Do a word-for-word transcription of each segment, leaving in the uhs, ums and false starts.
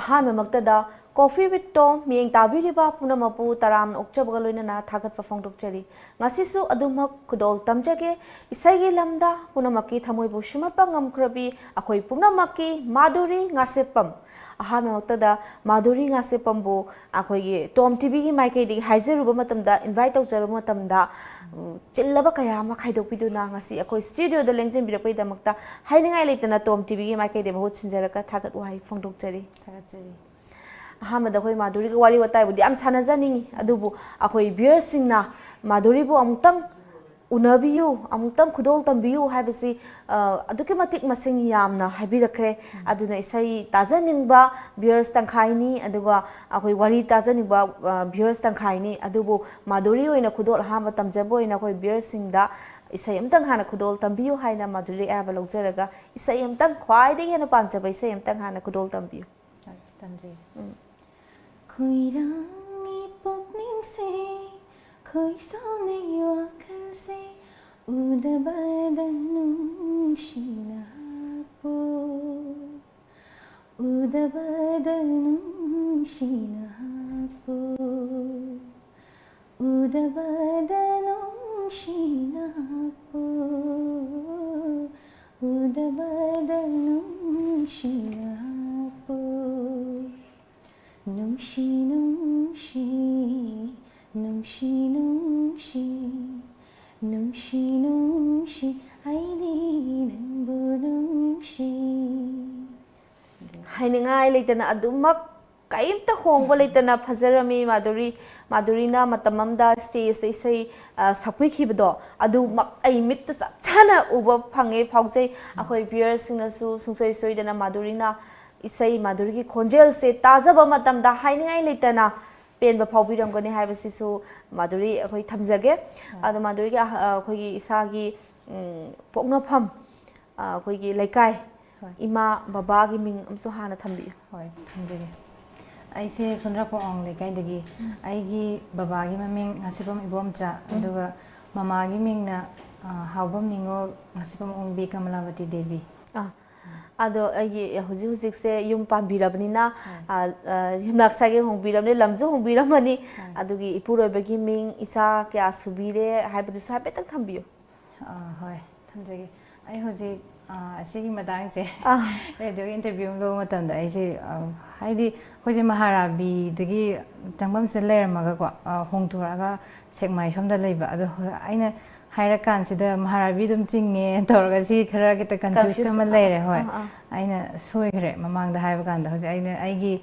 ꯑꯍꯥꯟꯕꯃꯛꯇꯗ Coffee with Tom ꯃꯤꯠꯌꯦꯡ ꯇꯥꯕꯤꯔꯤꯕ ꯄꯨꯝꯅꯃꯛꯄꯨ ꯇꯔꯥꯝꯅ ꯑꯣꯛꯆꯕꯒ ꯂꯣꯏꯅꯅ ꯊꯥꯒꯠꯄ ꯐꯣꯡꯗꯣꯛꯆꯔꯤ꯫ ꯉꯁꯤꯁꯨ ꯑꯗꯨꯃꯛ ꯈꯨꯗꯣꯜ ꯇꯝꯖꯒꯦ꯫ ꯏꯁꯩꯒꯤ ꯂꯝꯗ ꯄꯨꯝꯅꯃꯛꯀꯤ ꯊꯃꯣꯏꯕꯨ ꯁꯨꯝꯍꯠꯄ ꯉꯝꯈ꯭ꯔꯕꯤ ꯑꯩꯈꯣꯏ ꯄꯨꯝꯅꯃꯛꯀꯤ ꯃꯥꯙꯨꯔꯤ ꯉꯥꯁꯦꯞꯄꯝ꯫ ꯑꯍꯥꯟꯕꯃꯛꯇꯗ ꯃꯥꯙꯨꯔꯤ ꯉꯥꯁꯦꯞꯄꯝꯕꯨ ꯑꯩꯈꯣꯏꯒꯤ ꯇꯣꯝ ꯇꯤꯚꯤꯒꯤ ꯃꯥꯏꯀꯩꯗꯒꯤ ꯍꯥꯏꯖꯔꯨꯕ ꯃꯇꯝꯗ, ꯏꯟꯚꯥꯏꯠ ꯇꯧꯖꯔꯨꯕ ꯃꯇꯝꯗ, ꯎꯝ, ꯆꯤꯜꯂꯕ ꯀꯌꯥ ꯑꯃ ꯈꯥꯏꯗꯣꯛꯄꯤꯗꯨꯅ ꯉꯁꯤ ꯑꯩꯈꯣꯏ ꯁ꯭ꯇꯨꯗꯤꯑꯣꯗ ꯂꯦꯡꯁꯤꯟꯕꯤꯔꯛꯄꯒꯤꯗꯃꯛꯇ ꯍꯥꯏꯅꯤꯡꯉꯥꯏ ꯂꯩꯇꯅ ꯇꯣꯝ ꯇꯤꯚꯤꯒꯤ ꯃꯥꯏꯀꯩꯗꯒꯤ ꯃꯍꯨꯠ ꯁꯤꯟꯖꯔꯒ ꯊꯥꯒꯠ ꯋꯥꯍꯩ ꯐꯣꯡꯗꯣꯛꯆꯔꯤ꯫ ꯊꯥꯒꯠꯆꯔꯤ꯫ ꯑꯍꯥꯟꯕꯗ ꯑꯩꯈꯣꯏ ꯃꯥꯙꯨꯔꯤꯒ ꯋꯥꯔꯤ ꯋꯥꯇꯥꯏꯕꯨꯗꯤ ꯌꯥꯝ ꯁꯥꯟꯅꯖꯅꯤꯡꯉꯤ, ꯑꯗꯨꯕꯨ ꯑꯩꯈꯣꯏ ꯚ꯭ꯌꯨꯌꯔꯁꯤꯡꯅ ꯃꯥꯙꯨꯔꯤꯕꯨ ꯑꯃꯨꯛꯇꯪ ꯎꯅꯕꯤꯌꯨ, ꯑꯃꯨꯛꯇꯪ ꯈꯨꯗꯣꯜ ꯇꯝꯕꯤꯌꯨ ꯍꯥꯏꯕꯁꯤ, ꯑ, ꯑꯗꯨꯛꯀꯤ ꯃꯇꯤꯛ ꯃꯁꯤꯡ ꯌꯥꯝꯅ ꯍꯥꯏꯕꯤꯔꯛꯈ꯭ꯔꯦ꯫ ꯎꯝ꯫ ꯑꯗꯨꯅ ꯏꯁꯩ ꯇꯥꯖꯅꯤꯡꯕ ꯚ꯭ꯌꯨꯌꯔꯁ ꯇꯪꯈꯥꯏꯅꯤ, ꯑꯗꯨꯒ ꯑꯩꯈꯣꯏ ꯋꯥꯔꯤ ꯇꯥꯖꯅꯤꯡꯕ, ꯑ, ꯚ꯭ꯌꯨꯌꯔꯁ ꯇꯪꯈꯥꯏꯅꯤ꯫ ꯑꯗꯨꯕꯨ ꯃꯥꯙꯨꯔꯤ ꯑꯣꯏꯅ ꯈꯨꯗꯣꯜ ꯑꯍꯥꯟꯕ ꯇꯝꯖꯕ ꯑꯣꯏꯅ ꯑꯩꯈꯣꯏ ꯚ꯭ꯌꯨꯌꯔꯁꯤꯡꯗ ꯏꯁꯩ ꯑꯃꯇꯪ ꯍꯥꯟꯅ ꯈꯨꯗꯣꯜ ꯇꯝꯕꯤꯌꯨ ꯍꯥꯏꯅ ꯃꯥꯙꯨꯔꯤ ꯑꯌꯥꯕ ꯂꯧꯖꯔꯒ, ꯏꯁꯩ ꯑꯃꯇꯪ, ꯈ꯭ꯋꯥꯏꯗꯒꯤ ꯍꯦꯟꯅ ꯄꯥꯝꯖꯕ ꯏꯁꯩ ꯑꯃꯇꯪ ꯍꯥꯟꯅ ꯈꯨꯗꯣꯜ ꯇꯝꯕꯤꯌꯨ꯫ ꯍꯣꯏ, ꯇꯝꯖꯒꯦ꯫ ꯎꯝ꯫ ꯈꯣꯏꯔꯥꯡꯉꯤ ꯄꯨꯛꯅꯤꯡꯁꯦ, ꯈꯣꯏꯁꯥꯎꯅꯩ ꯋꯥꯈꯜꯁꯦ, ꯎꯗꯕꯗ ꯅꯨꯡꯁꯤꯅ ꯍꯥꯞꯄꯣ, ꯎꯗꯕꯗ ꯅꯨꯡꯁꯤꯅ ꯍꯥꯞꯄꯣ, ꯎꯗꯕꯗ ꯅꯨꯡꯁꯤꯅ ꯍꯥꯞꯄꯣ, ꯎꯗꯕꯗ ꯅꯨꯡꯁꯤꯅ ꯍꯥꯞꯄꯣ꯫ ꯅꯨꯡꯁꯤ ꯅꯨꯡꯁꯤ, ꯅꯨꯡꯁꯤ ꯅꯨꯡꯁꯤ, ꯅꯨꯡꯁꯤ ꯅꯨꯡꯁꯤ, ꯑꯩꯗꯤ ꯅꯪꯕꯨ ꯅꯨꯡꯁꯤ꯫ ꯍꯥꯏꯅꯤꯡꯉꯥꯏ ꯂꯩꯇꯅ, ꯑꯗꯨꯃꯛ ꯀꯔꯤꯝꯇ ꯍꯣꯡꯕ ꯂꯩꯇꯅ ꯐꯖꯔꯝꯃꯤ ꯃꯥꯙꯨꯔꯤ꯫ ꯃꯥꯙꯨꯔꯤꯅ ꯃꯇꯝ ꯑꯃꯗ ꯁ꯭ꯇꯦꯖꯇ ꯏꯁꯩ, ꯑ, ꯁꯛꯄꯤꯈꯤꯕꯗꯣ, ꯑꯗꯨꯃꯛ ꯑꯩ ꯃꯤꯠꯇ ꯆꯞ ꯆꯥꯅ ꯎꯕ ꯐꯪꯉꯦ, ꯐꯥꯎꯖꯩ꯫ ꯑꯩꯈꯣꯏ ꯚ꯭ꯌꯨꯌꯔꯁꯤꯡꯅꯁꯨ ꯁꯨꯡꯁꯣꯏ ꯁꯣꯏꯗꯅ ꯃꯥꯙꯨꯔꯤꯅ ꯏꯁꯩ, ꯃꯥꯙꯨꯔꯤꯒꯤ ꯈꯣꯟꯖꯦꯜꯁꯦ ꯇꯥꯖꯕ ꯃꯇꯝꯗ ꯍꯥꯏꯅꯤꯡꯉꯥꯏ ꯂꯩꯇꯅ ꯄꯦꯟꯕ ꯐꯥꯎꯕꯤꯔꯝꯒꯅꯤ ꯍꯥꯏꯕꯁꯤꯁꯨ ꯃꯥꯙꯨꯔꯤ ꯑꯩꯈꯣꯏ ꯊꯝꯖꯒꯦ꯫ ꯍꯣꯏ꯫ ꯑꯗꯣ ꯃꯥꯙꯨꯔꯤꯒꯤ ꯑꯍ-, ꯑ, ꯑꯩꯈꯣꯏꯒꯤ ꯏꯁꯥꯒꯤ, ꯎꯝ, ꯄꯣꯛꯅꯐꯝ, ꯑ, ꯑꯩꯈꯣꯏꯒꯤ ꯂꯩꯀꯥꯏ, ꯍꯣꯏ꯫ ꯏꯃꯥ ꯕꯕꯥꯒꯤ ꯃꯤꯡ ꯑꯃꯁꯨ ꯍꯥꯟꯅ ꯊꯝꯕꯤꯌꯨ꯫ ꯍꯣꯏ, ꯊꯝꯖꯒꯦ꯫ ꯑꯩꯁꯦ ꯈꯨꯟꯗ꯭ꯔꯥꯛꯄꯝ ꯑꯋꯥꯡ ꯂꯩꯀꯥꯏꯗꯒꯤ꯫ ꯎꯝ꯫ ꯑꯩꯒꯤ ꯕꯕꯥꯒꯤ ꯃꯃꯤꯡ ꯉꯥꯁꯤꯄꯝ ꯏꯕꯣꯝꯆꯥ, ꯎꯝ꯫ ꯑꯗꯨꯒ ꯃꯃꯥꯒꯤ ꯃꯤꯡꯅ, ꯑ, ꯍꯥꯎꯕꯝ ꯅꯤꯉꯣꯜ ꯉꯥꯁꯤꯄꯝ ꯑꯣꯡꯕꯤ ꯀꯃꯂꯥꯕꯇꯤ ꯗꯦꯕꯤ꯫ ꯑꯥ, ꯑꯗꯣ ꯑꯩꯒꯤ ꯍꯧꯖꯤꯛ ꯍꯧꯖꯤꯛꯁꯦ ꯌꯨꯝ ꯄꯥꯟꯕꯤꯔꯕꯅꯤꯅ, ꯑ, ꯑ, ꯌꯨꯝꯅꯥꯛ ꯁꯥꯒꯩ ꯍꯣꯡꯕꯤꯔꯕꯅꯤ, ꯂꯝꯁꯨ ꯍꯣꯡꯕꯤꯔꯝꯃꯅꯤ꯫ ꯑꯗꯨꯒꯤ ꯏꯄꯨꯔꯣꯏꯕꯒꯤ ꯃꯤꯡ, ꯏꯆꯥ ꯀꯌꯥ ꯁꯨꯕꯤꯔꯦ ꯍꯥꯏꯕꯗꯨꯁꯨ ꯍꯥꯏꯐꯦꯠꯇꯪ ꯊꯝꯕꯤꯌꯨ꯫ ꯑꯥ, ꯍꯣꯏ, ꯊꯝꯖꯒꯦ꯫ ꯑꯩ ꯍꯧꯖꯤꯛ, ꯑꯥ, ꯑꯁꯤꯒꯤ ꯃꯇꯥꯡꯁꯦ ꯑꯥ꯫ ꯔꯦꯗꯤꯑꯣ ꯏꯟꯇꯔꯚ꯭ꯌꯨ ꯑꯃ ꯂꯧꯕ ꯃꯇꯝꯗ ꯑꯩꯁꯦ, ꯑꯥ, ꯍꯥꯏꯗꯤ ꯑꯩꯈꯣꯏꯁꯦ ꯃꯍꯥꯔꯥꯕꯤꯗꯒꯤ ꯆꯪꯐꯝꯁꯤꯗ ꯂꯩꯔꯝꯃꯒꯀꯣ, ꯑꯥ, ꯍꯣꯡꯗꯣꯔꯛꯑꯒ ꯁꯦꯛꯃꯥꯏ ꯁꯣꯝꯗ ꯂꯩꯕ꯫ ꯑꯗꯣ ꯍꯣꯏ, ꯑꯩꯅ ꯍꯥꯏꯔꯀꯥꯟꯁꯤꯗ ꯃꯍꯥꯔꯥꯕꯤ ꯑꯗꯨꯝ ꯆꯤꯡꯉꯦ ꯇꯧꯔꯒ ꯁꯤ ꯈꯔ ꯈꯤꯇꯪ ꯀꯟꯐ꯭ꯌꯨꯁ Confuse, ꯑꯃ ꯂꯩꯔꯦ꯫ ꯍꯣꯏ, ꯑꯥ, ꯑꯥ꯫ ꯑꯩꯅ ꯁꯣꯏꯈ꯭ꯔꯦ꯫ ꯃꯃꯥꯡꯗ ꯍꯥꯏꯕ ꯀꯥꯟꯗ ꯍꯧꯖꯤꯛ ꯑꯩꯅ ꯑꯩꯒꯤ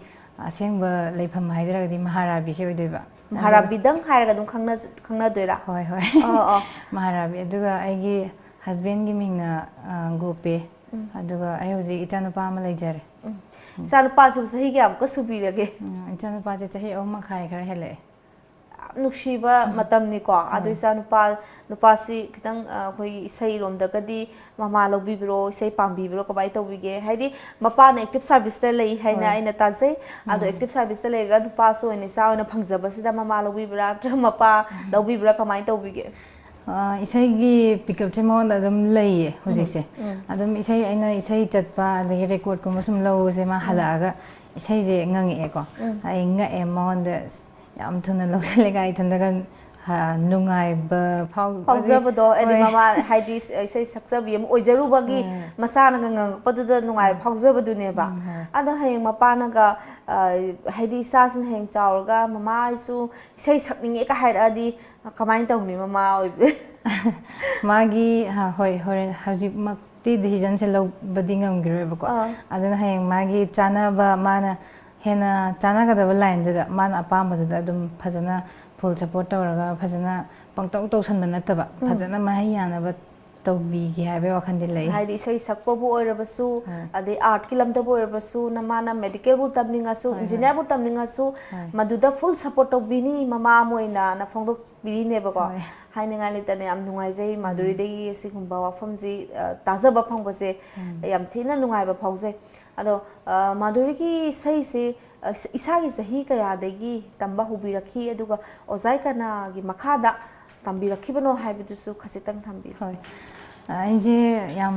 ꯑꯁꯦꯡꯕ ꯂꯩꯐꯝ ꯍꯥꯏꯖꯔꯒꯗꯤ ꯃꯍꯥꯔꯥꯕꯤꯁꯦ ꯑꯣꯏꯗꯣꯏꯕ꯫ ꯑꯗꯣ ꯃꯍꯥꯔꯥꯕꯤꯗꯪ ꯍꯥꯏꯔꯒ ꯑꯗꯨꯝ ꯈꯪꯅ-, ꯈꯪꯅꯗꯣꯏꯔꯥ? ꯍꯣꯏ, ꯍꯣꯏ꯫ ꯑꯣ, ꯑꯣ꯫ ꯃꯍꯥꯔꯥꯕꯤ꯫ ꯑꯗꯨꯒ ꯑꯩꯒꯤ ꯍꯁꯕꯦꯟꯒꯤ ꯃꯤꯡꯅ, ꯑ, ꯒꯣꯄꯦ꯫ ꯎꯝ꯫ ꯑꯗꯨꯒ ꯑꯩ ꯍꯧꯖꯤꯛ ꯏꯆꯥꯅꯨꯄꯥ ꯑꯃ ꯂꯩꯖꯔꯦ꯫ ꯎꯝ꯫ ꯏꯆꯥꯅꯨꯄꯥꯁꯤꯕꯨ ꯆꯍꯤ ꯀꯌꯥꯃꯨꯛꯀ ꯁꯨꯕꯤꯔꯒꯦ? ꯎꯝ, ꯏꯆꯥꯅꯨꯄꯥꯁꯦ ꯆꯍꯤ ꯑꯍꯨꯝ ꯃꯈꯥꯏ ꯈꯔ ꯍꯦꯜꯂꯛꯑꯦ꯫ ꯌꯥꯝ ꯅꯨꯡꯁꯤꯕ ꯃꯇꯝꯅꯤꯀꯣ꯫ ꯑꯗꯣ ꯍꯣꯏ꯫ ꯏꯆꯥꯅꯨꯄꯥ, ꯅꯨꯄꯥꯁꯤ ꯈꯤꯇꯪ, ꯑ, ꯑꯩꯈꯣꯏꯒꯤ ꯏꯁꯩꯔꯣꯝꯗꯒꯗꯤ ꯃꯃꯥ ꯂꯧꯕꯤꯕ꯭ꯔꯣ, ꯏꯁꯩ ꯄꯥꯝꯕꯤꯕ꯭ꯔꯣ, ꯀꯃꯥꯏꯅ ꯇꯧꯕꯤꯒꯦ? ꯍꯥꯏꯗꯤ ꯃꯄꯥꯅ ꯑꯦꯛꯇꯤꯚ ꯁꯥꯔꯚꯤꯁꯇ ꯂꯩ ꯍꯥꯏꯅ ꯍꯣꯏ꯫ ꯑꯩꯅ ꯇꯥꯖꯩ꯫ ꯑꯗꯣ ꯎꯝ꯫ ꯑꯦꯛꯇꯤꯚ ꯁꯥꯔꯚꯤꯁꯇ ꯂꯩꯔꯒ ꯅꯨꯄꯥꯁꯨ ꯑꯣꯏꯅ ꯏꯆꯥ ꯑꯣꯏꯅ ꯐꯪꯖꯕꯁꯤꯗ ꯃꯃꯥ ꯂꯧꯕꯤꯕ꯭ꯔꯥ ꯅꯠꯇ꯭ꯔꯒ ꯃꯄꯥ ꯂꯧꯕꯤꯕ꯭ꯔꯥ, ꯀꯃꯥꯏꯅ ꯇꯧꯕꯤꯒꯦ? ꯑ, ꯏꯁꯩꯒꯤ ꯄꯤꯛꯀꯞꯁꯦ ꯃꯉꯣꯟꯗ ꯑꯗꯨꯝ ꯂꯩꯌꯦ ꯍꯧꯖꯤꯛꯁꯦ꯫ ꯎꯝ꯫ ꯑꯗꯨꯝ ꯏꯁꯩ, ꯑꯩꯅ ꯏꯁꯩ ꯆꯠꯄ ꯑꯗꯒꯤ ꯔꯦꯀꯣꯔꯠꯀꯨꯝꯕ ꯁꯨꯝ ꯂꯧꯕꯁꯦ ꯃꯥ ꯍꯜꯂꯛꯑꯒ ꯏꯁꯩꯁꯦ ꯉꯪꯉꯛꯑꯦꯀꯣ꯫ ꯎꯝ꯫ ꯑꯩ ꯉꯛꯑꯦ ꯃꯉꯣꯟꯗ, "ꯑꯁ, ꯌꯥꯝ ꯊꯨꯅ ꯂꯧꯁꯤꯜꯂꯦ" ꯀꯥꯏ ꯏꯊꯟꯗꯒ, ꯍꯥ, ꯅꯨꯡꯉꯥꯏꯕ ꯐꯥꯎ-, ꯐꯥꯎꯖꯕꯗꯣ, ꯍꯥꯏꯗꯤ ꯍꯣꯏ꯫ ꯃꯃꯥ, ꯍꯥꯏꯗꯤ ꯏꯁꯩ ꯁꯛꯆꯕꯤ ꯑꯃ ꯑꯣꯏꯖꯔꯨꯕꯒꯤ ꯎꯝ꯫ ꯃꯆꯥꯅꯒ ꯉꯪꯉꯛꯄꯗꯨꯗ ꯅꯨꯡꯉꯥꯏꯕ ꯎꯝ꯫ ꯐꯥꯎꯖꯕꯗꯨꯅꯦꯕ꯫ ꯎꯝ, ꯍꯣꯏ꯫ ꯑꯗꯣ ꯍꯌꯦꯡ ꯃꯄꯥꯅꯒ, ꯑ, ꯍꯥꯏꯗꯤ ꯏꯆꯥꯁꯤꯅ ꯍꯌꯦꯡ ꯆꯥꯎꯔꯒ ꯃꯃꯥ ꯑꯩꯁꯨ ꯏꯁꯩ ꯁꯛꯅꯤꯡꯉꯦꯒ ꯍꯥꯏꯔꯛꯑꯗꯤ ꯀꯃꯥꯏꯅ ꯇꯧꯅꯤ ꯃꯃꯥ ꯑꯣꯏꯕ? ꯃꯥꯒꯤ, ꯍꯥ, ꯍꯣꯏ, ꯍꯣꯔꯦꯟ ꯍꯧꯖꯤꯛꯃꯛꯇꯤ ꯗꯤꯁꯤꯖꯟꯁꯦ ꯂꯧꯕꯗꯤ ꯉꯝꯈꯤꯔꯣꯏꯕꯀꯣ꯫ ꯑꯥ꯫ ꯑꯗꯨꯅ ꯍꯌꯦꯡ ꯃꯥꯒꯤ ꯆꯥꯅꯕ, ꯃꯥꯅ ꯍꯦꯟꯅ ꯆꯥꯅꯒꯗꯕ ꯂꯥꯏꯟꯗꯨꯗ, ꯃꯥꯅ ꯑꯄꯥꯝꯕꯗꯨꯗ ꯑꯗꯨꯝ ꯐꯖꯅ ꯐꯨꯜ ꯁꯞꯄꯣꯔꯠ ꯇꯧꯔꯒ, ꯐꯖꯅ ꯄꯪꯇꯧ ꯇꯧꯁꯟꯕ ꯅꯠꯇꯕ, ꯎꯝ꯫ ꯐꯖꯅ ꯃꯍꯩ ꯌꯥꯅꯕ ꯇꯧꯕꯤꯒꯦ ꯍꯥꯏꯕꯒꯤ ꯋꯥꯈꯜꯗꯤ ꯂꯩ꯫ ꯍꯥꯏꯗꯤ ꯏꯁꯩ ꯁꯛꯄꯕꯨ ꯑꯣꯏꯔꯕꯁꯨ, ꯍꯣꯏ꯫ ꯑꯗꯩ ꯑꯥꯔꯠꯀꯤ ꯂꯝꯗꯕꯨ ꯑꯣꯏꯔꯕꯁꯨ, ꯅꯃꯥꯅ ꯃꯦꯗꯤꯀꯦꯜꯕꯨ ꯇꯝꯅꯤꯡꯉꯁꯨ, ꯍꯣꯏ, ꯍꯣꯏ꯫ ꯏꯟꯖꯤꯅꯤꯌꯥꯔꯕꯨ ꯇꯝꯅꯤꯡꯉꯁꯨ, ꯍꯣꯏ꯫ ꯃꯗꯨꯗ ꯐꯨꯜ ꯁꯞꯄꯣꯔꯠ ꯇꯧꯕꯤꯅꯤ ꯃꯃꯥ ꯑꯃ ꯑꯣꯏꯅꯅ ꯐꯣꯡꯗꯣꯛꯄꯤꯔꯤꯅꯦꯕꯀꯣ꯫ ꯍꯣꯏ꯫ ꯍꯥꯏꯅꯤꯡꯉꯥꯏ ꯂꯩꯇꯅ ꯌꯥꯝ ꯅꯨꯡꯉꯥꯏꯖꯩ ꯃꯥꯙꯨꯔꯤꯗꯒꯤ ꯑꯁꯤꯒꯨꯝꯕ ꯋꯥꯐꯝꯁꯤ, ꯑ, ꯇꯥꯖꯕ ꯐꯪꯕꯁꯦ ꯌꯥꯝ ꯊꯤꯅ ꯅꯨꯡꯉꯥꯏꯕ ꯐꯥꯎꯖꯩ꯫ ꯑꯗꯣ, ꯑ, ꯃꯥꯙꯨꯔꯤꯒꯤ ꯏꯁꯩꯁꯤ, ꯑ, ꯏꯁꯥꯒꯤ ꯆꯍꯤ ꯀꯌꯥꯗꯒꯤ ꯇꯝꯕ ꯍꯧꯕꯤꯔꯛꯈꯤ, ꯑꯗꯨꯒ ꯑꯣꯖꯥ ꯀꯅꯥꯒꯤ ꯃꯈꯥꯗ ꯇꯝꯕꯤꯔꯛꯈꯤꯕꯅꯣ ꯍꯥꯏꯕꯗꯨꯁꯨ ꯈꯖꯤꯛꯇꯪ ꯊꯝꯕꯤꯌꯨ꯫ ꯍꯣꯏ꯫ ꯑꯩꯁꯦ ꯌꯥꯝ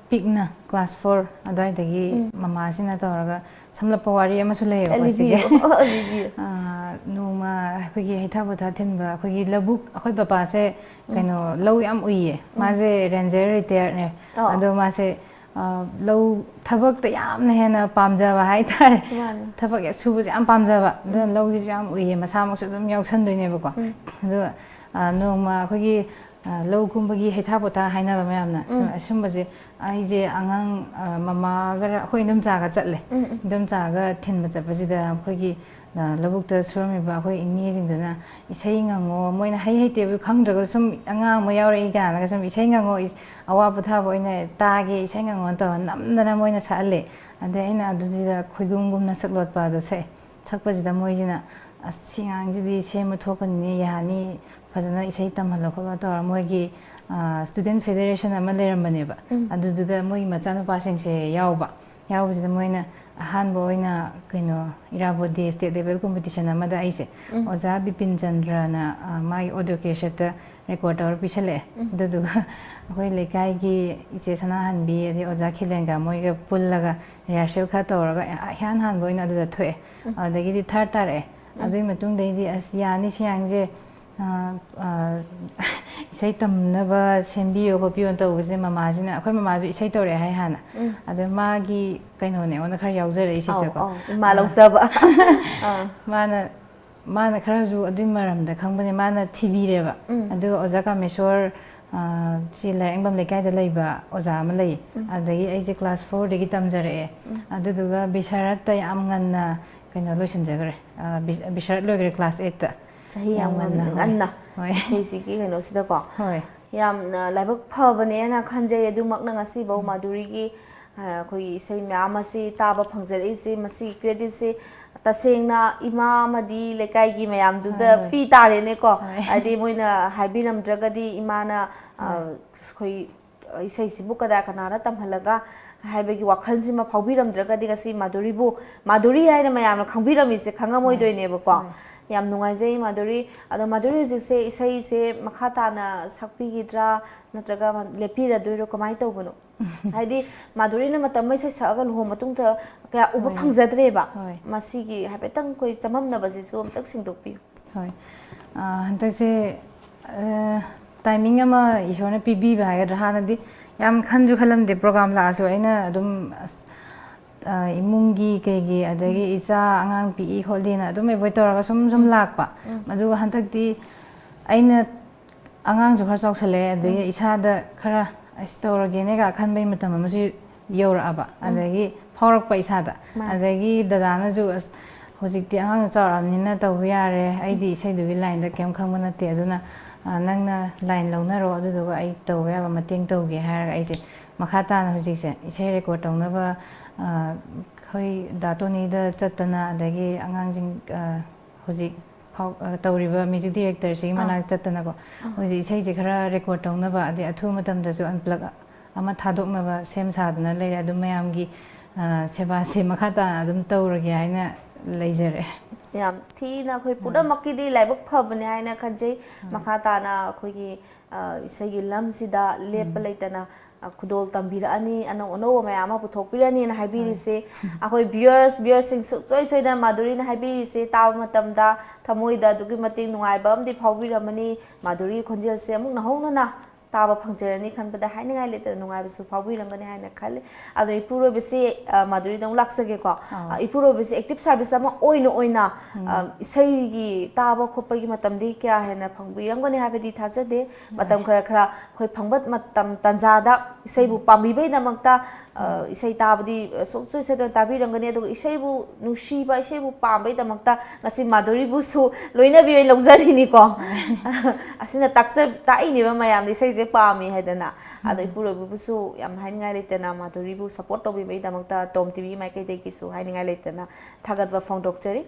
ꯄꯤꯛꯅ ꯀ꯭ꯂꯥꯁ ꯐꯣꯔ ꯑꯗꯨꯋꯥꯏꯗꯒꯤ ꯎꯝ꯫ ꯃꯃꯥꯁꯤꯅ ꯇꯧꯔꯒ ꯁꯝꯂꯞꯄ ꯋꯥꯔꯤ ꯑꯃꯁꯨ ꯂꯩꯌꯦꯕꯀꯣ ꯁꯤꯒꯤ꯫ ꯂꯤꯕꯤꯌꯨ, ꯂꯤꯕꯤꯌꯨ꯫ ꯑꯥ, ꯅꯣꯡꯃ ꯑꯩꯈꯣꯏꯒꯤ ꯍꯩꯊꯥ ꯄꯣꯊꯥ ꯊꯤꯟꯕ ꯑꯩꯈꯣꯏꯒꯤ ꯂꯧꯕꯨꯛ, ꯑꯩꯈꯣꯏ ꯄꯄꯥꯁꯦ ꯎꯝ꯫ ꯀꯩꯅꯣ ꯂꯧ ꯌꯥꯝ ꯎꯏꯌꯦ꯫ ꯎꯝ꯫ ꯃꯥꯁꯦ ꯔꯦꯟꯖꯔ ꯔꯤꯇꯥꯌꯔꯅꯦ꯫ ꯑꯣ꯫ ꯑꯗꯣ ꯃꯥꯁꯦ, ꯑꯥ, ꯂꯧ ꯊꯕꯛꯇ ꯌꯥꯝꯅ ꯍꯦꯟꯅ ꯄꯥꯝꯖꯕ ꯍꯥꯏꯇꯥꯔꯦ꯫ ꯃꯥꯅꯦ꯫ ꯊꯕꯛ ꯁꯨꯕꯁꯦ ꯌꯥꯝ ꯄꯥꯝꯖꯕ꯫ ꯑꯗꯨꯅ ꯎꯝ꯫ ꯂꯧꯁꯤꯁꯨ ꯌꯥꯝ ꯎꯏꯌꯦ꯫ ꯃꯁꯥꯃꯛꯁꯨ ꯑꯗꯨꯝ ꯌꯥꯎꯁꯟꯗꯣꯏꯅꯦꯕꯀꯣ꯫ ꯎꯝ꯫ ꯑꯗꯣ, ꯑꯥ, ꯅꯣꯡꯃ ꯑꯩꯈꯣꯏꯒꯤ, ꯑꯥ, ꯂꯧ ꯀꯨꯝꯕꯒꯤ ꯍꯩꯊꯥ ꯄꯣꯊꯥ ꯍꯥꯏꯅꯕ ꯃꯌꯥꯝꯅ ꯁꯨꯝ ꯎꯝ꯫ ꯑꯁꯨꯝꯕꯁꯦ ꯑꯩꯁꯦ ꯑꯉꯥꯡ, ꯑ, ꯃꯃꯥꯒꯔ ꯑꯩꯈꯣꯏ ꯏꯗꯣꯝꯆꯥꯒ ꯆꯠꯂꯦ꯫ ꯎꯝ, ꯎꯝ꯫ ꯏꯗꯣꯝꯆꯥꯒ ꯊꯤꯟꯕ ꯆꯠꯄꯁꯤꯗ ꯑꯩꯈꯣꯏꯒꯤ, ꯑ, ꯂꯧꯕꯨꯛꯇ ꯁꯨꯔꯝꯃꯤꯕ ꯑꯩꯈꯣꯏ ꯏꯅꯦꯁꯤꯡꯗꯨꯅ ꯏꯁꯩ ꯉꯪꯉꯣ, ꯃꯣꯏꯅ ꯍꯩ ꯍꯩꯇꯦꯕꯨ ꯈꯪꯗ꯭ꯔꯒꯁꯨ ꯁꯨꯝ ꯑꯉꯥꯡ ꯑꯃ ꯌꯥꯎꯔꯛꯏ ꯀꯥꯏꯅꯒ ꯁꯨꯝ ꯏꯁꯩ ꯉꯪꯉꯣ, ꯏꯁ-, ꯑꯋꯥ ꯄꯣꯊꯥꯕ ꯑꯣꯏꯅ ꯇꯥꯒꯦ, ꯏꯁꯩ ꯉꯪꯉꯣ ꯇꯧꯔ ꯅꯝꯗꯅ ꯃꯣꯏꯅ ꯁꯛꯍꯜꯂꯦ꯫ ꯑꯗꯩ ꯑꯩꯅ ꯑꯗꯨꯗꯨꯗ ꯈꯣꯏꯒꯨꯝꯒꯨꯝꯅ ꯁꯛꯂꯣꯠꯄ ꯑꯗꯨ ꯁꯛꯑꯦ꯫ ꯁꯛꯄꯁꯤꯗ ꯃꯣꯏꯁꯤꯅ, "ꯑꯁ, ꯁꯤ ꯑꯉꯥꯡꯁꯤꯗꯤ ꯁꯦꯝꯕ ꯊꯣꯛꯄꯅꯤꯅꯦ, ꯌꯥꯅꯤ, ꯐꯖꯅ ꯏꯁꯩ ꯇꯝꯍꯜꯂꯣ" ꯈꯣꯠꯂꯣ ꯇꯧꯔ ꯃꯣꯏꯒꯤ, ꯑ, student federation ꯑꯃ ꯂꯩꯔꯝꯕꯅꯦꯕ꯫ ꯎꯝ꯫ ꯑꯗꯨꯗꯨꯗ ꯃꯣꯏꯒꯤ ꯃꯆꯥꯅꯨꯄꯥꯁꯤꯡꯁꯦ ꯌꯥꯎꯕ꯫ ꯌꯥꯎꯕꯁꯤꯗ ꯃꯣꯏꯅ ꯑꯍꯥꯟꯕ ꯑꯣꯏꯅ ꯀꯩꯅꯣ ꯏꯔꯥꯕꯣꯠ ꯗꯦ state level competition ꯑꯃꯗ ꯑꯩꯁꯦ ꯎꯝ꯫ ꯑꯣꯖꯥ ꯕꯤꯄꯤꯟ ꯆꯟꯗ꯭ꯔꯅ, ꯑ, ꯃꯥꯒꯤ audio cassette record ꯇꯧꯔ ꯄꯤꯁꯜꯂꯛꯑꯦ꯫ ꯎꯝ꯫ ꯑꯗꯨꯗꯨꯒ ꯑꯩꯈꯣꯏ ꯂꯩꯀꯥꯏꯒꯤ ꯏꯆꯦ ꯁꯅꯥꯍꯟꯕꯤ ꯑꯗꯩ ꯑꯣꯖꯥ ꯈꯤꯂꯦꯟꯒ ꯃꯣꯏꯒ ꯄꯨꯜꯂꯒ rehearsal ꯈꯔ ꯇꯧꯔꯒ ꯏꯍꯥꯟ ꯍꯥꯟꯕ ꯑꯣꯏꯅ ꯑꯗꯨꯗ ꯊꯣꯛꯑꯦ꯫ ꯎꯝ꯫ ꯑꯗꯒꯤꯗꯤ third ꯇꯥꯔꯛꯑꯦ꯫ ꯎꯝ꯫ ꯑꯗꯨꯒꯤ ꯃꯇꯨꯡꯗꯩꯗꯤ, "ꯑꯁ, ꯌꯥꯅꯤ ꯁꯤ ꯑꯉꯥꯡꯁꯦ, ꯑ, ꯑ, ꯏꯁꯩ ꯇꯝꯅꯕ ꯁꯦꯝꯕꯤꯌꯣ ꯈꯣꯠꯄꯤꯌꯣ" ꯇꯧꯕꯁꯦ ꯃꯃꯥꯁꯤꯅ, ꯑꯩꯈꯣꯏ ꯃꯃꯥꯁꯨ ꯏꯁꯩ ꯇꯧꯔꯛꯑꯦ ꯍꯥꯏ ꯍꯥꯟꯅ꯫ ꯎꯝ꯫ ꯑꯗ ꯃꯥꯒꯤ ꯀꯩꯅꯣꯅꯦ ꯑꯩꯉꯣꯟꯗ ꯈꯔ ꯑꯧ, ꯌꯥꯎꯖꯔꯛꯏꯁꯤꯁꯦꯀꯣ꯫ ꯑꯧ, ꯏꯃꯥ ꯑ, ꯂꯧꯖꯕ꯫ ꯑꯥ꯫ ꯃꯥꯅ, ꯃꯥꯅ ꯈꯔꯁꯨ ꯑꯗꯨꯒꯤ ꯃꯔꯝꯗ ꯈꯪꯕꯅꯦ, ꯃꯥꯅ ꯊꯤꯕꯤꯔꯦꯕ꯫ ꯎꯝ꯫ ꯑꯗꯨꯒ ꯑꯣꯖꯥ ꯀꯥꯃꯦꯁꯣꯔ, ꯑ, ꯁꯤ ꯂꯥꯏꯔꯤꯛ ꯌꯦꯡꯐꯝ ꯂꯩꯀꯥꯏꯗ ꯂꯩꯕ ꯑꯣꯖꯥ ꯑꯃ ꯂꯩꯌꯦ꯫ ꯎꯝ꯫ ꯑꯗꯒꯤ ꯑꯩꯁꯦ class fourꯗꯒꯤ ꯇꯝꯖꯔꯛꯑꯦ꯫ ꯎꯝ꯫ ꯑꯗꯨꯗꯨꯒ ꯕꯤꯁꯥꯔꯠꯇ ꯌꯥꯝ ꯉꯟꯅ ꯀꯩꯅꯣ ꯂꯣꯏꯁꯤꯟꯖꯈ꯭ꯔꯦ꯫ ꯑ, ꯕꯤ-, ꯕꯤꯁꯥꯔꯠ ꯂꯣꯏꯈ꯭ꯔꯦ class eightꯇ꯫ ꯆꯍꯤ ꯌꯥꯝ ꯌꯥꯝ ꯉꯟꯅ, ꯍꯣꯏ꯫ ꯉꯟꯅ ꯍꯣꯏ꯫ ꯏꯁꯩꯁꯤꯒꯤ ꯀꯩꯅꯣꯁꯤꯗꯀꯣ꯫ ꯍꯣꯏ꯫ ꯌꯥꯝꯅ ꯂꯥꯏꯕꯛ ꯐꯕꯅꯦꯅ ꯈꯟꯖꯩ꯫ ꯑꯗꯨꯃꯛꯅ ꯉꯁꯤꯐꯥꯎ ꯎꯝ꯫ ꯃꯥꯙꯨꯔꯤꯒꯤ, ꯑ, ꯑꯩꯈꯣꯏꯒꯤ ꯏꯁꯩ ꯃꯌꯥꯝ ꯑꯁꯤ ꯇꯥꯕ ꯐꯪꯖꯔꯛꯏꯁꯦ, ꯃꯁꯤꯒꯤ creditꯁꯦ ꯇꯁꯦꯡꯅ ꯏꯃꯥ ꯑꯃꯗꯤ ꯂꯩꯀꯥꯏꯒꯤ ꯃꯌꯥꯝꯗꯨꯗ ꯍꯣꯏ, ꯍꯣꯏ꯫ ꯄꯤ ꯇꯥꯔꯦꯅꯦꯀꯣ꯫ ꯍꯣꯏ꯫ ꯍꯥꯏꯗꯤ ꯃꯣꯏꯅ ꯍꯥꯏꯕꯤꯔꯝꯗ꯭ꯔꯒꯗꯤ ꯏꯃꯥꯅ, ꯑ, ꯍꯣꯏ꯫ ꯑꯩꯈꯣꯏ ꯏꯁꯩꯁꯤꯕꯨ ꯀꯗꯥ ꯀꯅꯥꯅ ꯇꯝꯍꯜꯂꯒ ꯍꯥꯏꯕꯒꯤ ꯋꯥꯈꯜꯁꯤꯃ ꯐꯥꯎꯕꯤꯔꯝꯗ꯭ꯔꯒꯗꯤ ꯉꯁꯤ ꯃꯥꯙꯨꯔꯤꯕꯨ ꯃꯥꯙꯨꯔꯤ ꯍꯥꯏꯅ ꯃꯌꯥꯝꯅ ꯈꯪꯕꯤꯔꯝꯃꯤꯁꯦ ꯈꯪꯉꯝꯃꯣꯏꯗꯣꯏꯅꯦꯕꯀꯣ꯫ ꯍꯣꯏ꯫ ꯌꯥꯝ ꯅꯨꯡꯉꯥꯏꯖꯩ ꯃꯥꯙꯨꯔꯤ꯫ ꯑꯗꯣ ꯃꯥꯙꯨꯔꯤ ꯍꯧꯖꯤꯛꯁꯦ ꯏꯁꯩꯁꯦ ꯃꯈꯥ ꯇꯥꯅ ꯁꯛꯄꯤꯒꯗ꯭ꯔꯥ ꯅꯠꯇ꯭ꯔꯒ ꯂꯦꯞꯄꯤꯔꯗꯣꯏꯔꯣ? ꯀꯃꯥꯏꯅ ꯇꯧꯕꯅꯣ? ꯍꯥꯏꯗꯤ ꯃꯥꯙꯨꯔꯤꯅ ꯃꯇꯝ ꯑꯃ ꯏꯁꯩ ꯁꯛꯑꯒ ꯂꯨꯍꯣꯡ ꯃꯇꯨꯡꯗ ꯀꯌꯥ ꯎꯕ ꯍꯣꯏ꯫ ꯐꯪꯖꯗ꯭ꯔꯦꯕ꯫ ꯍꯣꯏ꯫ ꯃꯁꯤꯒꯤ ꯍꯥꯏꯐꯦꯠꯇꯪ ꯑꯩꯈꯣꯏ ꯆꯃꯝꯅꯕꯁꯤꯁꯨ ꯑꯝꯇꯪ ꯁꯦꯡꯗꯣꯛꯄꯤꯌꯨ꯫ ꯍꯣꯏ꯫ ꯑ, ꯍꯟꯗꯛꯁꯦ, ꯑ, ꯇꯥꯏꯃꯤꯡ ꯑꯃ ꯏꯁꯣꯔꯅ ꯄꯤꯕꯤꯕ ꯍꯥꯏꯒꯗ꯭ꯔꯥ, ꯍꯥꯟꯅꯗꯤ ꯌꯥꯝ ꯈꯟꯁꯨ ꯈꯜꯂꯝꯗꯦ ꯄ꯭ꯔꯣꯒ꯭ꯔꯥꯝ ꯂꯥꯛꯑꯁꯨ꯫ ꯑꯩꯅ ꯑꯗꯨꯝ, ꯑꯁ, ꯑ, ꯏꯃꯨꯡꯒꯤ ꯀꯩꯒꯤ ꯑꯗꯒꯤ ꯏꯆꯥ ꯑꯉꯥꯡ ꯄꯤꯛꯏ ꯈꯣꯠꯂꯤꯅ ꯑꯗꯨꯝ ꯑꯦꯚꯣꯏꯗ ꯇꯧꯔꯒ ꯁꯨꯝ ꯁꯨꯝ ꯂꯥꯛꯄ꯫ ꯑꯗꯨꯒ ꯍꯟꯗꯛꯇꯤ ꯑꯩꯅ ꯑꯉꯥꯡꯁꯨ ꯈꯔ ꯆꯥꯎꯁꯜꯂꯛꯑꯦ, ꯑꯗꯒꯤ ꯏꯁꯥꯗ ꯈꯔ ꯑꯁ ꯇꯧꯔꯒꯦꯅꯦꯒ ꯈꯟꯕꯒꯤ ꯃꯇꯝ ꯑꯃꯁꯨ ꯌꯧꯔꯛꯑꯕ꯫ ꯑꯗꯒꯤ ꯐꯥꯎꯔꯛꯄ ꯏꯁꯥꯗ꯫ ꯃꯥꯅꯦ꯫ ꯑꯗꯒꯤ ꯗꯗꯥꯅꯁꯨ, "ꯑꯁ, ꯍꯧꯖꯤꯛꯇꯤ ꯑꯉꯥꯡ ꯆꯥꯎꯔꯛꯑꯕꯅꯤꯅ ꯇꯧꯕ ꯌꯥꯔꯦ, ꯑꯩꯗꯤ ꯏꯁꯩꯗꯨꯒꯤ ꯂꯥꯏꯟꯗ ꯀꯩꯝ ꯈꯪꯕ ꯅꯠꯇꯦ, ꯑꯗꯨꯅ, ꯑ, ꯅꯪꯅ ꯂꯥꯏꯟ ꯂꯧꯅꯔꯣ, ꯑꯗꯨꯗꯨꯒ ꯑꯩ ꯇꯧꯕ ꯌꯥꯕ ꯃꯇꯦꯡ ꯇꯧꯒꯦ" ꯍꯥꯏꯔꯒ ꯑꯩꯁꯦ ꯃꯈꯥ ꯇꯥꯅ ꯍꯧꯖꯤꯛꯁꯦ ꯏꯁꯩ ꯔꯦꯀꯣꯔꯠ ꯇꯧꯅꯕ, ꯑ, ꯑꯩꯈꯣꯏ ꯗꯥ ꯇꯣꯅꯤꯗ ꯆꯠꯇꯅ, ꯑꯗꯒꯤ ꯑꯉꯥꯡꯁꯤꯡ, ꯑ, ꯍꯧꯖꯤꯛ ꯐꯥꯎ-, ꯑ, ꯇꯧꯔꯤꯕ ꯃ꯭ꯌꯨꯖꯤꯛ ꯗꯤꯔꯦꯛꯇꯔꯁꯤꯒꯤ ꯑꯥ꯫ ꯃꯅꯥꯛ ꯆꯠꯇꯅꯀꯣ, ꯑꯥ꯫ ꯍꯧꯖꯤꯛ ꯏꯁꯩꯁꯦ ꯈꯔ ꯔꯦꯀꯣꯔꯠ ꯇꯧꯅꯕ, ꯑꯗꯩ ꯑꯊꯨꯕ ꯃꯇꯝꯗꯁꯨ ꯑꯟꯄ꯭ꯂꯛ ꯑꯃ ꯊꯥꯗꯣꯛꯅꯕ ꯁꯦꯝ ꯁꯥꯗꯨꯅ ꯂꯩꯔꯦ꯫ ꯑꯗꯨꯝ ꯃꯌꯥꯝꯒꯤ, ꯑ, ꯁꯦꯕꯥꯁꯦ ꯃꯈꯥ ꯇꯥꯅ ꯑꯗꯨꯝ ꯇꯧꯔꯒꯦ ꯍꯥꯏꯅ ꯂꯩꯖꯔꯦ꯫ ꯌꯥꯝ ꯊꯤꯅ ꯑꯩꯈꯣꯏ ꯄꯨꯝꯅꯃꯛꯀꯤꯗꯤ ꯂꯥꯏꯕꯛ ꯐꯕꯅꯦ ꯍꯥꯏꯅ ꯈꯟꯖꯩ꯫ ꯃꯈꯥ ꯇꯥꯅ ꯑꯩꯈꯣꯏꯒꯤ, ꯑ, ꯏꯁꯩꯒꯤ ꯂꯝꯁꯤꯗ ꯂꯦꯞꯄ ꯂꯩꯇꯅ, ꯑ, ꯈꯨꯗꯣꯜ ꯇꯝꯕꯤꯔꯛꯑꯅꯤ, ꯑꯅꯧ ꯑꯅꯧꯕ ꯃꯌꯥꯝ ꯑꯃ ꯄꯨꯊꯣꯛꯄꯤꯔꯅꯤꯅ ꯍꯥꯏꯕꯤꯔꯤꯁꯦ꯫ ꯑꯩꯈꯣꯏ ꯚ꯭ꯌꯨꯋꯔꯁ, ꯚ꯭ꯌꯨꯋꯔꯁꯤꯡ ꯁꯨꯡꯁꯣꯏ ꯁꯣꯏꯗꯅ ꯃꯥꯙꯨꯔꯤꯅ ꯍꯥꯏꯕꯤꯔꯤꯁꯦ ꯇꯥꯕ ꯃꯇꯝꯗ ꯊꯃꯣꯏꯗ ꯑꯗꯨꯛꯀꯤ ꯃꯇꯤꯛ ꯅꯨꯡꯉꯥꯏꯕ ꯑꯃꯗꯤ ꯐꯥꯎꯕꯤꯔꯝꯃꯅꯤ꯫ ꯃꯥꯙꯨꯔꯤꯒꯤ ꯈꯣꯟꯖꯦꯜꯁꯦ ꯑꯃꯨꯛ ꯅꯧꯍꯧꯅꯅ ꯇꯥꯕ ꯐꯪꯖꯔꯅꯤ ꯈꯟꯕꯗ ꯍꯥꯏꯅꯤꯡꯉꯥꯏ ꯂꯩꯇꯅ ꯅꯨꯡꯉꯥꯏꯕꯁꯨ ꯐꯥꯎꯕꯤꯔꯝꯒꯅꯤ ꯍꯥꯏꯅ ꯈꯜꯂꯤ꯫ ꯑꯗꯣ ꯏꯄꯨꯔꯣꯏꯕꯁꯤ, ꯑ, ꯃꯥꯙꯨꯔꯤꯗ ꯑꯃꯨꯛ ꯂꯥꯛꯆꯒꯦꯀꯣ꯫ ꯑꯥ꯫ ꯑ, ꯏꯄꯨꯔꯣꯏꯕꯁꯤ ꯑꯦꯛꯇꯤꯚ ꯁꯥꯔꯚꯤꯁ ꯑꯃ ꯑꯣꯏꯅ ꯑꯣꯏꯅ, ꯑ, ꯏꯁꯩꯒꯤ ꯇꯥꯕ ꯈꯣꯠꯄꯒꯤ ꯃꯇꯝꯗꯤ ꯀꯌꯥ ꯍꯦꯟꯅ ꯐꯪꯕꯤꯔꯝꯒꯅꯤ ꯍꯥꯏꯕꯗꯤ ꯊꯥꯖꯗꯦ꯫ ꯃꯇꯝ ꯈꯔ ꯈꯔ ꯑꯩꯈꯣꯏ ꯐꯪꯕ ꯃꯇꯝ ꯇꯥꯟꯖꯥꯗ ꯏꯁꯩꯕꯨ ꯄꯥꯝꯕꯤꯕꯩꯗꯃꯛꯇ, ꯑ, ꯏꯁꯩ ꯇꯥꯕꯗꯤ, ꯑ, ꯁꯨꯡꯁꯣꯏ ꯁꯣꯏꯗꯅ ꯇꯥꯕꯤꯔꯝꯒꯅꯤ꯫ ꯑꯗꯨꯒ ꯏꯁꯩꯕꯨ ꯅꯨꯡꯁꯤꯕ, ꯏꯁꯩꯕꯨ ꯄꯥꯝꯕꯩꯗꯃꯛꯇ ꯉꯁꯤ ꯃꯥꯙꯨꯔꯤꯕꯨꯁꯨ ꯂꯣꯏꯅꯕꯤ ꯑꯣꯏꯅ ꯂꯧꯖꯔꯤꯅꯤꯀꯣ꯫ ꯑꯁꯤꯅ ꯇꯥꯛꯆ-, ꯇꯥꯛꯏꯅꯦꯕ ꯃꯌꯥꯝꯗ ꯏꯁꯩꯁꯦ ꯄꯥꯝꯃꯤ ꯍꯥꯏꯗꯅ꯫ ꯑꯗꯣ ꯏꯄꯨꯔꯣꯏꯕꯕꯨꯁꯨ ꯌꯥꯝ ꯍꯥꯏꯅꯤꯡꯉꯥꯏ ꯂꯩꯇꯅ, ꯃꯥꯙꯨꯔꯤꯕꯨ ꯁꯄꯣꯔꯠ ꯇꯧꯕꯤꯕꯒꯤꯗꯃꯛꯇ ꯇꯣꯝ ꯇꯤꯚꯤ ꯃꯥꯏꯀꯩꯗꯒꯤꯁꯨ ꯍꯥꯏꯅꯤꯡꯉꯥꯏ ꯂꯩꯇꯅ ꯊꯥꯒꯠꯄ ꯐꯣꯡꯗꯣꯛꯆꯔꯤ꯫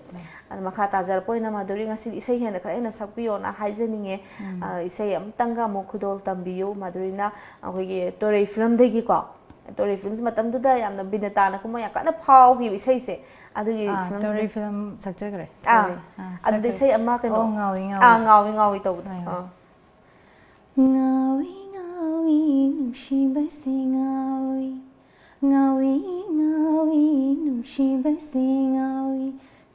ꯑꯗꯣ ꯃꯈꯥ ꯇꯥꯖꯔꯛꯄ ꯑꯣꯏꯅ ꯃꯥꯙꯨꯔꯤ, ꯉꯁꯤꯗꯤ ꯏꯁꯩ ꯍꯦꯟꯅ ꯈꯔ ꯍꯦꯟꯅ ꯁꯛꯄꯤꯌꯣꯅ ꯍꯥꯏꯖꯅꯤꯡꯉꯦ꯫ ꯑ, ꯏꯁꯩ ꯑꯃꯇꯪꯒ ꯑꯃꯨꯛ ꯈꯨꯗꯣꯜ ꯇꯝꯕꯤꯌꯨ꯫ ꯃꯥꯙꯨꯔꯤꯅ ꯑꯩꯈꯣꯏꯒꯤ ꯇꯣꯔꯩ ꯐꯤꯂꯝꯗꯒꯤꯀꯣ, ꯇꯣꯔꯩ ꯐꯤꯂꯝꯁꯤ ꯃꯇꯝꯗꯨꯗ ꯌꯥꯝꯅ ꯕꯤꯅꯦꯇꯥꯅ ꯀꯨꯝꯕ ꯌꯥꯝ ꯀꯟꯅ ꯐꯥꯎꯈꯤꯕ ꯏꯁꯩꯁꯦ꯫ ꯑꯗꯨꯒꯤ ꯑꯥ, ꯐꯤꯂꯝꯗꯨ ꯇꯣꯔꯩ ꯐꯤꯂꯝ ꯁꯛꯆꯈ꯭ꯔꯦ꯫ ꯑꯥ, ꯇꯣꯔꯩ, ꯑꯥ, ꯑꯗꯨꯗ ꯁꯛꯈ꯭ꯔꯦ꯫ ꯏꯁꯩ ꯑꯃ ꯀꯩꯅꯣ, ꯑꯣ, ꯉꯥꯎꯏ, ꯉꯥꯎꯏ꯫ ꯑꯥ, ꯉꯥꯎꯏ ꯉꯥꯎꯏ ꯇꯧꯕꯗꯣ꯫ ꯍꯣꯏ, ꯍꯣꯏ꯫ ꯑꯥ꯫ ꯉꯥꯎꯏ ꯉꯥꯎꯏ ꯅꯨꯡꯁꯤꯕꯁꯦ ꯉꯥꯎꯏ, ꯉꯥꯎꯏ, ꯉꯥꯎꯏ, ꯅꯨꯡꯁꯤꯕꯁꯦ ꯉꯥꯎꯏ꯫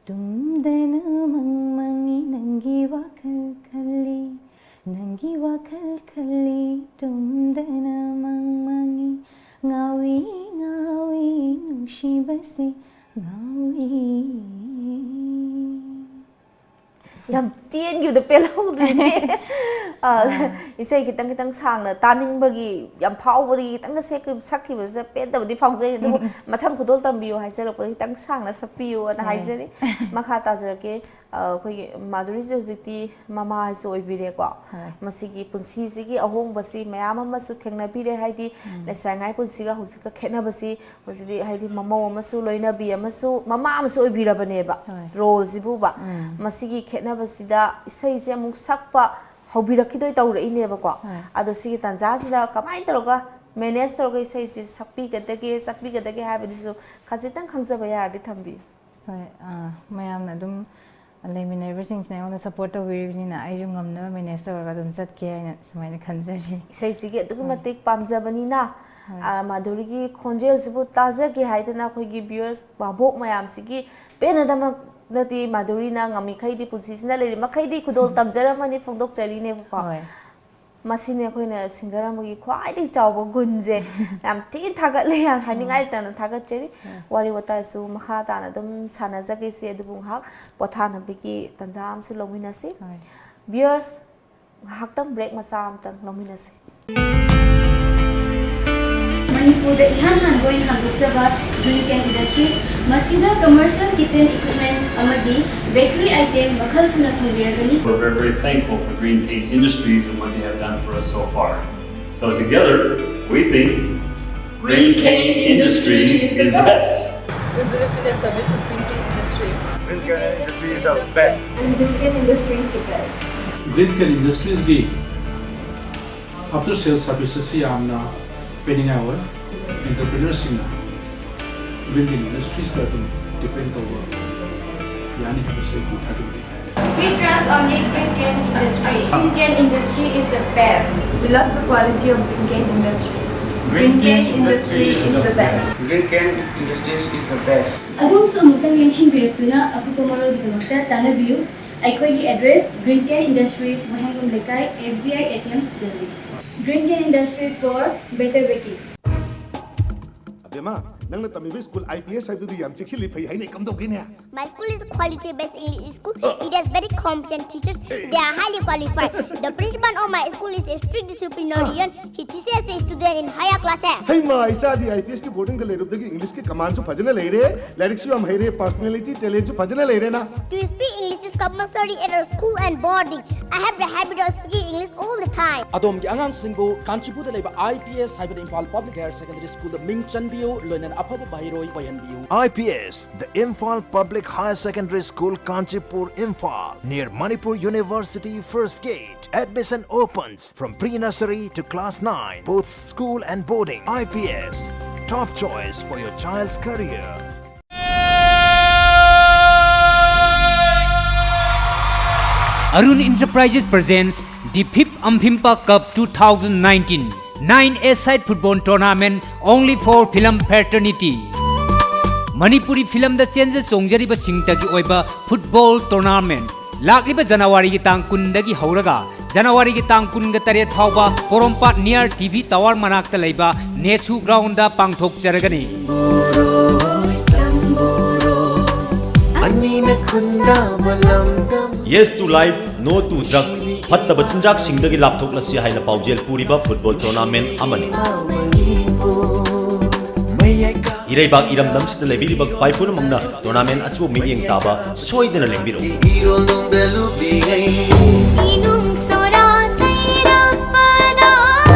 ꯇꯨꯝꯗꯅ ꯃꯪ ꯃꯪꯏ ꯅꯪꯒꯤ ꯋꯥꯈꯜ ꯈꯜꯂꯤ, ꯅꯪꯒꯤ ꯋꯥꯈꯜ ꯈꯜꯂꯤ꯫ ꯇꯨꯝꯗꯅ ꯃꯪ ꯃꯪꯏ, ꯉꯥꯎꯏ, ꯉꯥꯎꯏ, ꯅꯨꯡꯁꯤꯕꯁꯦ ꯉꯥꯎꯏ꯫ ꯌꯥꯝ ꯇꯦꯟꯈꯤꯕꯗ ꯄꯦꯜꯍꯧꯗ꯭ꯔꯤꯅꯦ꯫ ꯑ, ꯑꯥ꯫ ꯏꯁꯩ ꯈꯤꯇꯪ ꯈꯤꯇꯪ ꯁꯥꯡꯅ ꯇꯥꯅꯤꯡꯕꯒꯤ, ꯌꯥꯝ ꯐꯥꯎꯕꯒꯤ ꯈꯤꯇꯪꯒ ꯁꯦꯛ-, ꯁꯛꯈꯤꯕꯁꯦ ꯄꯦꯟꯗꯕꯗꯤ ꯐꯥꯎꯖꯩ, ꯑꯗꯨꯕꯨ ꯃꯊꯪ ꯈꯨꯗꯣꯜ ꯇꯝꯕꯤꯌꯨ ꯍꯥꯏꯖꯔꯛꯄꯗ ꯈꯤꯇꯪ ꯁꯥꯡꯅ ꯁꯛꯄꯤꯌꯨ ꯑꯅ ꯍꯣꯏ꯫ ꯍꯥꯏꯖꯔꯤ꯫ ꯃꯈꯥ ꯇꯥꯖꯔꯛꯀꯦ꯫ ꯑ, ꯑꯩꯈꯣꯏꯒꯤ ꯃꯥꯙꯨꯔꯤꯁꯦ ꯍꯧꯖꯤꯛꯇꯤ ꯃꯃꯥꯁꯨ ꯑꯣꯏꯕꯤꯔꯦꯀꯣ꯫ ꯍꯣꯏ꯫ ꯃꯁꯤꯒꯤ ꯄꯨꯟꯁꯤꯁꯤꯒꯤ ꯑꯍꯣꯡꯕꯁꯤ ꯃꯌꯥꯝ ꯑꯃꯁꯨ ꯊꯦꯡꯅꯕꯤꯔꯦ, ꯍꯥꯏꯗꯤ ꯎꯝ꯫ ꯂꯩꯁꯥꯔꯤꯉꯩ ꯄꯨꯟꯁꯤꯒ ꯍꯧꯖꯤꯛꯀ ꯈꯦꯠꯅꯕꯁꯤ ꯍꯧꯖꯤꯛꯇꯤ ꯍꯥꯏꯗꯤ ꯃꯃꯧ ꯑꯃꯁꯨ ꯂꯣꯏꯅꯕꯤ ꯑꯃꯁꯨ ꯃꯃꯥ ꯑꯃꯁꯨ ꯑꯣꯏꯕꯤꯔꯕꯅꯦꯕ ꯍꯣꯏ꯫ ꯔꯣꯜꯁꯤꯕꯨꯕ꯫ ꯎꯝ꯫ ꯃꯁꯤꯒꯤ ꯈꯦꯠꯅꯕꯁꯤꯗ ꯏꯁꯩꯁꯦ ꯑꯃꯨꯛ ꯁꯛꯄ ꯍꯧꯕꯤꯔꯛꯈꯤꯗꯣꯏ ꯇꯧꯔꯛꯏꯅꯦꯕꯀꯣ꯫ ꯍꯣꯏ꯫ ꯑꯗꯣ ꯁꯤꯒꯤ ꯇꯥꯟꯖꯥꯁꯤꯗ ꯀꯃꯥꯏꯅ ꯇꯧꯔꯒ ꯃꯦꯅꯦꯖ ꯇꯧꯔꯒ ꯏꯁꯩꯁꯦ ꯁꯛꯄꯤꯒꯗꯒꯦ, ꯁꯛꯄꯤꯒꯗꯒꯦ ꯍꯥꯏꯕꯗꯨꯁꯨ ꯈꯖꯤꯛꯇꯪ ꯈꯪꯖꯕ ꯌꯥꯔꯗꯤ ꯊꯝꯕꯤꯌꯨ꯫ ꯍꯣꯏ, ꯑꯥ, ꯃꯌꯥꯝꯅ ꯑꯗꯨꯝ ꯂꯩꯃꯤꯟꯅꯔꯤꯕꯁꯤꯡꯁꯤꯅ ꯑꯩꯉꯣꯟꯗ ꯁꯞꯄꯣꯔꯠ ꯇꯧꯕꯤꯔꯤꯕꯅꯤꯅ ꯑꯩꯁꯨ ꯉꯝꯅꯕ ꯃꯦꯅꯦꯖ ꯇꯧꯔꯒ ꯑꯗꯨꯝ ꯆꯠꯀꯦ ꯍꯥꯏꯅ ꯁꯨꯃꯥꯏꯅ ꯈꯟꯖꯔꯤ꯫ ꯏꯁꯩꯁꯤꯒꯤ ꯑꯗꯨꯛꯀꯤ ꯍꯣꯏ꯫ ꯃꯇꯤꯛ ꯄꯥꯝꯖꯕꯅꯤꯅ, ꯍꯣꯏ꯫ ꯑ, ꯃꯥꯙꯨꯔꯤꯒꯤ ꯈꯣꯟꯖꯦꯜꯁꯤꯕꯨ ꯇꯥꯖꯒꯦ ꯍꯥꯏꯗꯅ ꯑꯩꯈꯣꯏꯒꯤ ꯚ꯭ꯌꯨꯋꯔꯁ ꯚꯥꯕꯣꯛ ꯃꯌꯥꯝꯁꯤꯒꯤ ꯄꯦꯟꯅꯗꯃꯛ ꯅꯠꯇꯦ, ꯃꯥꯙꯨꯔꯤꯅ ꯉꯝꯃꯤꯈꯩꯗꯤ ꯄꯨꯟꯁꯤꯁꯤꯅ ꯂꯩꯔꯤ ꯃꯈꯩꯗꯤ ꯈꯨꯗꯣꯜ ꯇꯝꯖꯔꯝꯃꯅꯤ ꯐꯣꯡꯗꯣꯛꯆꯔꯤꯅꯦꯕꯀꯣ꯫ ꯍꯣꯏ꯫ ꯃꯁꯤꯅꯤ ꯑꯩꯈꯣꯏꯅ ꯁꯤꯡꯒꯔ ꯑꯃꯒꯤ ꯈ꯭ꯋꯥꯏꯗꯒꯤ ꯆꯥꯎꯕ ꯒꯨꯟꯁꯦ꯫ ꯌꯥꯝ ꯊꯤꯅ ꯊꯥꯒꯠꯂꯦ, ꯌꯥꯝ ꯍꯥꯏꯅꯤꯡꯉꯥꯏ ꯎꯝ꯫ ꯂꯩꯇꯅ ꯊꯥꯒꯠꯆꯔꯤ꯫ ꯎꯝ꯫ ꯋꯥꯔꯤ ꯋꯥꯇꯥꯏꯁꯨ ꯃꯈꯥ ꯇꯥꯅ ꯑꯗꯨꯝ ꯁꯥꯟꯅꯖꯒꯦꯁꯦ, ꯑꯗꯨꯕꯨ ꯉꯥꯏꯍꯥꯛ ꯄꯣꯊꯥꯅꯕꯒꯤ ꯇꯥꯟꯖꯥ ꯑꯃꯁꯨ ꯂꯧꯃꯤꯟꯅꯁꯤ꯫ ꯍꯣꯏ꯫ ꯚ꯭ꯌꯨꯋꯔꯁ, ꯉꯥꯏꯍꯥꯛꯇꯪ ꯕ꯭ꯔꯦꯛ ꯃꯆꯥ ꯑꯃꯇꯪ ꯂꯧꯃꯤꯟꯅꯁꯤ꯫ ꯃꯅꯤꯄꯨꯔꯗ ꯏꯍꯥꯟ ꯍꯥꯟꯕ ꯑꯣꯏꯅ ꯍꯥꯡꯗꯣꯛꯆꯕ ꯒ꯭ꯔꯤꯟ ꯀꯦꯟ ꯏꯟꯗꯁꯇ꯭ꯔꯤꯁ, ꯃꯁꯤꯗ ꯀꯃꯔꯁꯤꯌꯦꯜ ꯀꯤꯆꯟ ꯏꯀ꯭ꯋꯤꯞꯃꯦꯟꯠꯁ ꯑꯃꯗꯤ ꯕꯦꯀꯔꯤ ꯑꯥꯏꯇꯦꯝ ꯃꯈꯜ ꯁꯨꯅ ꯐꯪꯕꯤꯔꯒꯅꯤ꯫ We're very, very thankful for Green Case Industries and what they have done for us so far. So together, we think Green Cane Industries is the best. We believe in the service of Green Cane Industries. Green Cane Industries is the best. And Green Cane Industries is the best. Green Cane Industries ꯒꯤ after sales services ꯁꯤ ꯌꯥꯝꯅ ꯄꯤꯅꯤꯡꯉꯥꯏ ꯑꯣꯏ꯫ Entrepreneurs ꯁꯤꯡꯅ Green Cane Industries ꯇ ꯑꯗꯨꯝ depend ꯇꯧꯕ ꯌꯥꯅꯤ ꯍꯥꯏꯕꯁꯤ ꯑꯩꯒꯤ ꯊꯥꯖꯕꯅꯤ꯫ We trust only Green Cane Industry. Green Cane Industry is the best. We love the quality of Green Cane Industry. Green Cane Industry is the best. Green Cane Industries is the best. ꯑꯗꯣꯝꯁꯨ ꯑꯃꯨꯛꯇꯪ ꯂꯦꯡꯁꯤꯟꯕꯤꯔꯛꯇꯨꯅ ꯑꯀꯨꯞꯄ ꯃꯔꯣꯜꯒꯤꯗꯃꯛꯇ ꯇꯥꯟꯅꯕꯤꯌꯨ꯫ ꯑꯩꯈꯣꯏꯒꯤ address: Green Cane Industries, ꯋꯥꯍꯦꯡꯕꯝ ꯂꯩꯀꯥꯏ, S B I A T M building. Green Cane Industries for better baking. ꯑꯕꯦꯝꯃ, ꯅꯪꯅ ꯇꯝꯃꯤꯕ school I P S ꯍꯥꯏꯕꯗꯨꯗꯤ ꯌꯥꯝ ꯆꯦꯛꯁꯤꯜꯂꯤ, ꯐꯩ ꯍꯥꯏꯅꯩ, ꯀꯝꯗꯧꯒꯦꯅꯦ? My school is a quality-based English school. It has very competent teachers. They are highly qualified. The principal of my school is a strict disciplinarian. He teaches the student in higher classes. ꯍꯩꯃꯥ, ꯏꯆꯥꯗꯤ I P S ꯀꯤ ꯕꯣꯔꯗꯤꯡꯗ ꯂꯩꯔꯨꯕꯗꯒꯤ ꯏꯪꯂꯤꯁꯀꯤ ꯀꯃꯥꯟꯁꯨ ꯐꯖꯅ ꯂꯩꯔꯦ, ꯂꯥꯏꯔꯤꯛꯁꯨ ꯌꯥꯝ ꯍꯩꯔꯦ, personality, talent-ꯁꯨ ꯐꯖꯅ ꯂꯩꯔꯦꯅ꯫ To speak English is compulsory at our school and boarding. I have the habit of speaking English all the time. ꯑꯗꯣꯝꯒꯤ ꯑꯉꯥꯡꯁꯤꯡꯕꯨ ꯀꯥꯟꯆꯤꯄꯨꯔꯗ ꯂꯩꯕ I P S ꯍꯥꯏꯕꯗꯤ ꯏꯝꯐꯥꯜ ꯄꯕ꯭ꯂꯤꯛ ꯍꯥꯌꯔ ꯁꯦꯀꯦꯟꯗꯔꯤ ꯁ꯭ꯀꯨꯜꯗ ꯃꯤꯡ ꯆꯟꯕꯤꯌꯨ, ꯂꯣꯏꯅꯅ ꯑꯐꯕ ꯃꯍꯩꯔꯣꯏ ꯑꯣꯏꯍꯟꯕꯤꯌꯨ꯫ I P S, the Imphal Public Higher Secondary School, Kanchipur, Imphal, near Manipur University, first gate. Admission opens from pre-nursery to class nine, both school and boarding. I P S, top choice for your child's career. Arun Enterprises presents the fifth Amphimpa Cup two thousand nineteen, nine-a-side football tournament only for film fraternity. Manipuri ꯐꯤꯂꯝꯗ change ꯆꯣꯡꯖꯔꯤꯕꯁꯤꯡꯇꯒꯤ ꯑꯣꯏꯕ football tournament ꯂꯥꯛꯂꯤꯕ ꯖꯅꯋꯥꯔꯤꯒꯤ ꯇꯥꯡ ꯀꯨꯟꯗꯒꯤ ꯍꯧꯔꯒ ꯖꯅꯋꯥꯔꯤꯒꯤ ꯇꯥꯡ ꯀꯨꯟꯒ ꯇꯔꯦꯠ ꯐꯥꯎꯕ ꯄꯣꯔꯣꯝꯄꯥꯠ near T V tower ꯃꯅꯥꯛꯇ ꯂꯩꯕ ꯅꯦꯁꯨ ground-ꯗ ꯄꯥꯡꯊꯣꯛꯆꯔꯒꯅꯤ꯫ ꯑꯅꯤꯅ ꯈꯨꯟꯗꯥꯕ ꯂꯝꯗꯝ꯫ Yes to life, no to drugs. ꯐꯠꯇꯕ ꯆꯤꯟꯖꯥꯛꯁꯤꯡꯗꯒꯤ ꯂꯥꯞꯊꯣꯛꯂꯁꯤ ꯍꯥꯏꯅ ꯄꯥꯎꯖꯦꯜ ꯄꯨꯔꯤꯕ ꯐꯨꯠꯕꯣꯜ ꯇꯣꯔꯅꯥꯃꯦꯟ ꯑꯃꯅꯤ꯫ ꯃꯅꯤꯄꯨꯔ ꯃꯌꯥꯏ ꯀꯥ ꯏꯔꯩꯕꯥꯛ ꯏꯔꯝꯗꯝꯁꯤꯗ ꯂꯩꯕꯤꯔꯤꯕ ꯈ꯭ꯋꯥꯏ ꯄꯨꯝꯅꯃꯛꯅ ꯇꯣꯔꯅꯥꯃꯦꯟ ꯑꯁꯤꯕꯨ ꯃꯤꯠꯌꯦꯡ ꯇꯥꯕ ꯁꯣꯏꯗꯅ ꯂꯦꯡꯕꯤꯔꯛꯎ꯫ ꯏꯔꯣꯜꯅꯨꯡꯗ ꯂꯨꯞꯂꯤꯉꯩ ꯏꯅꯨꯡ ꯁꯣꯔꯥ ꯁꯩꯔꯥꯛꯄꯗ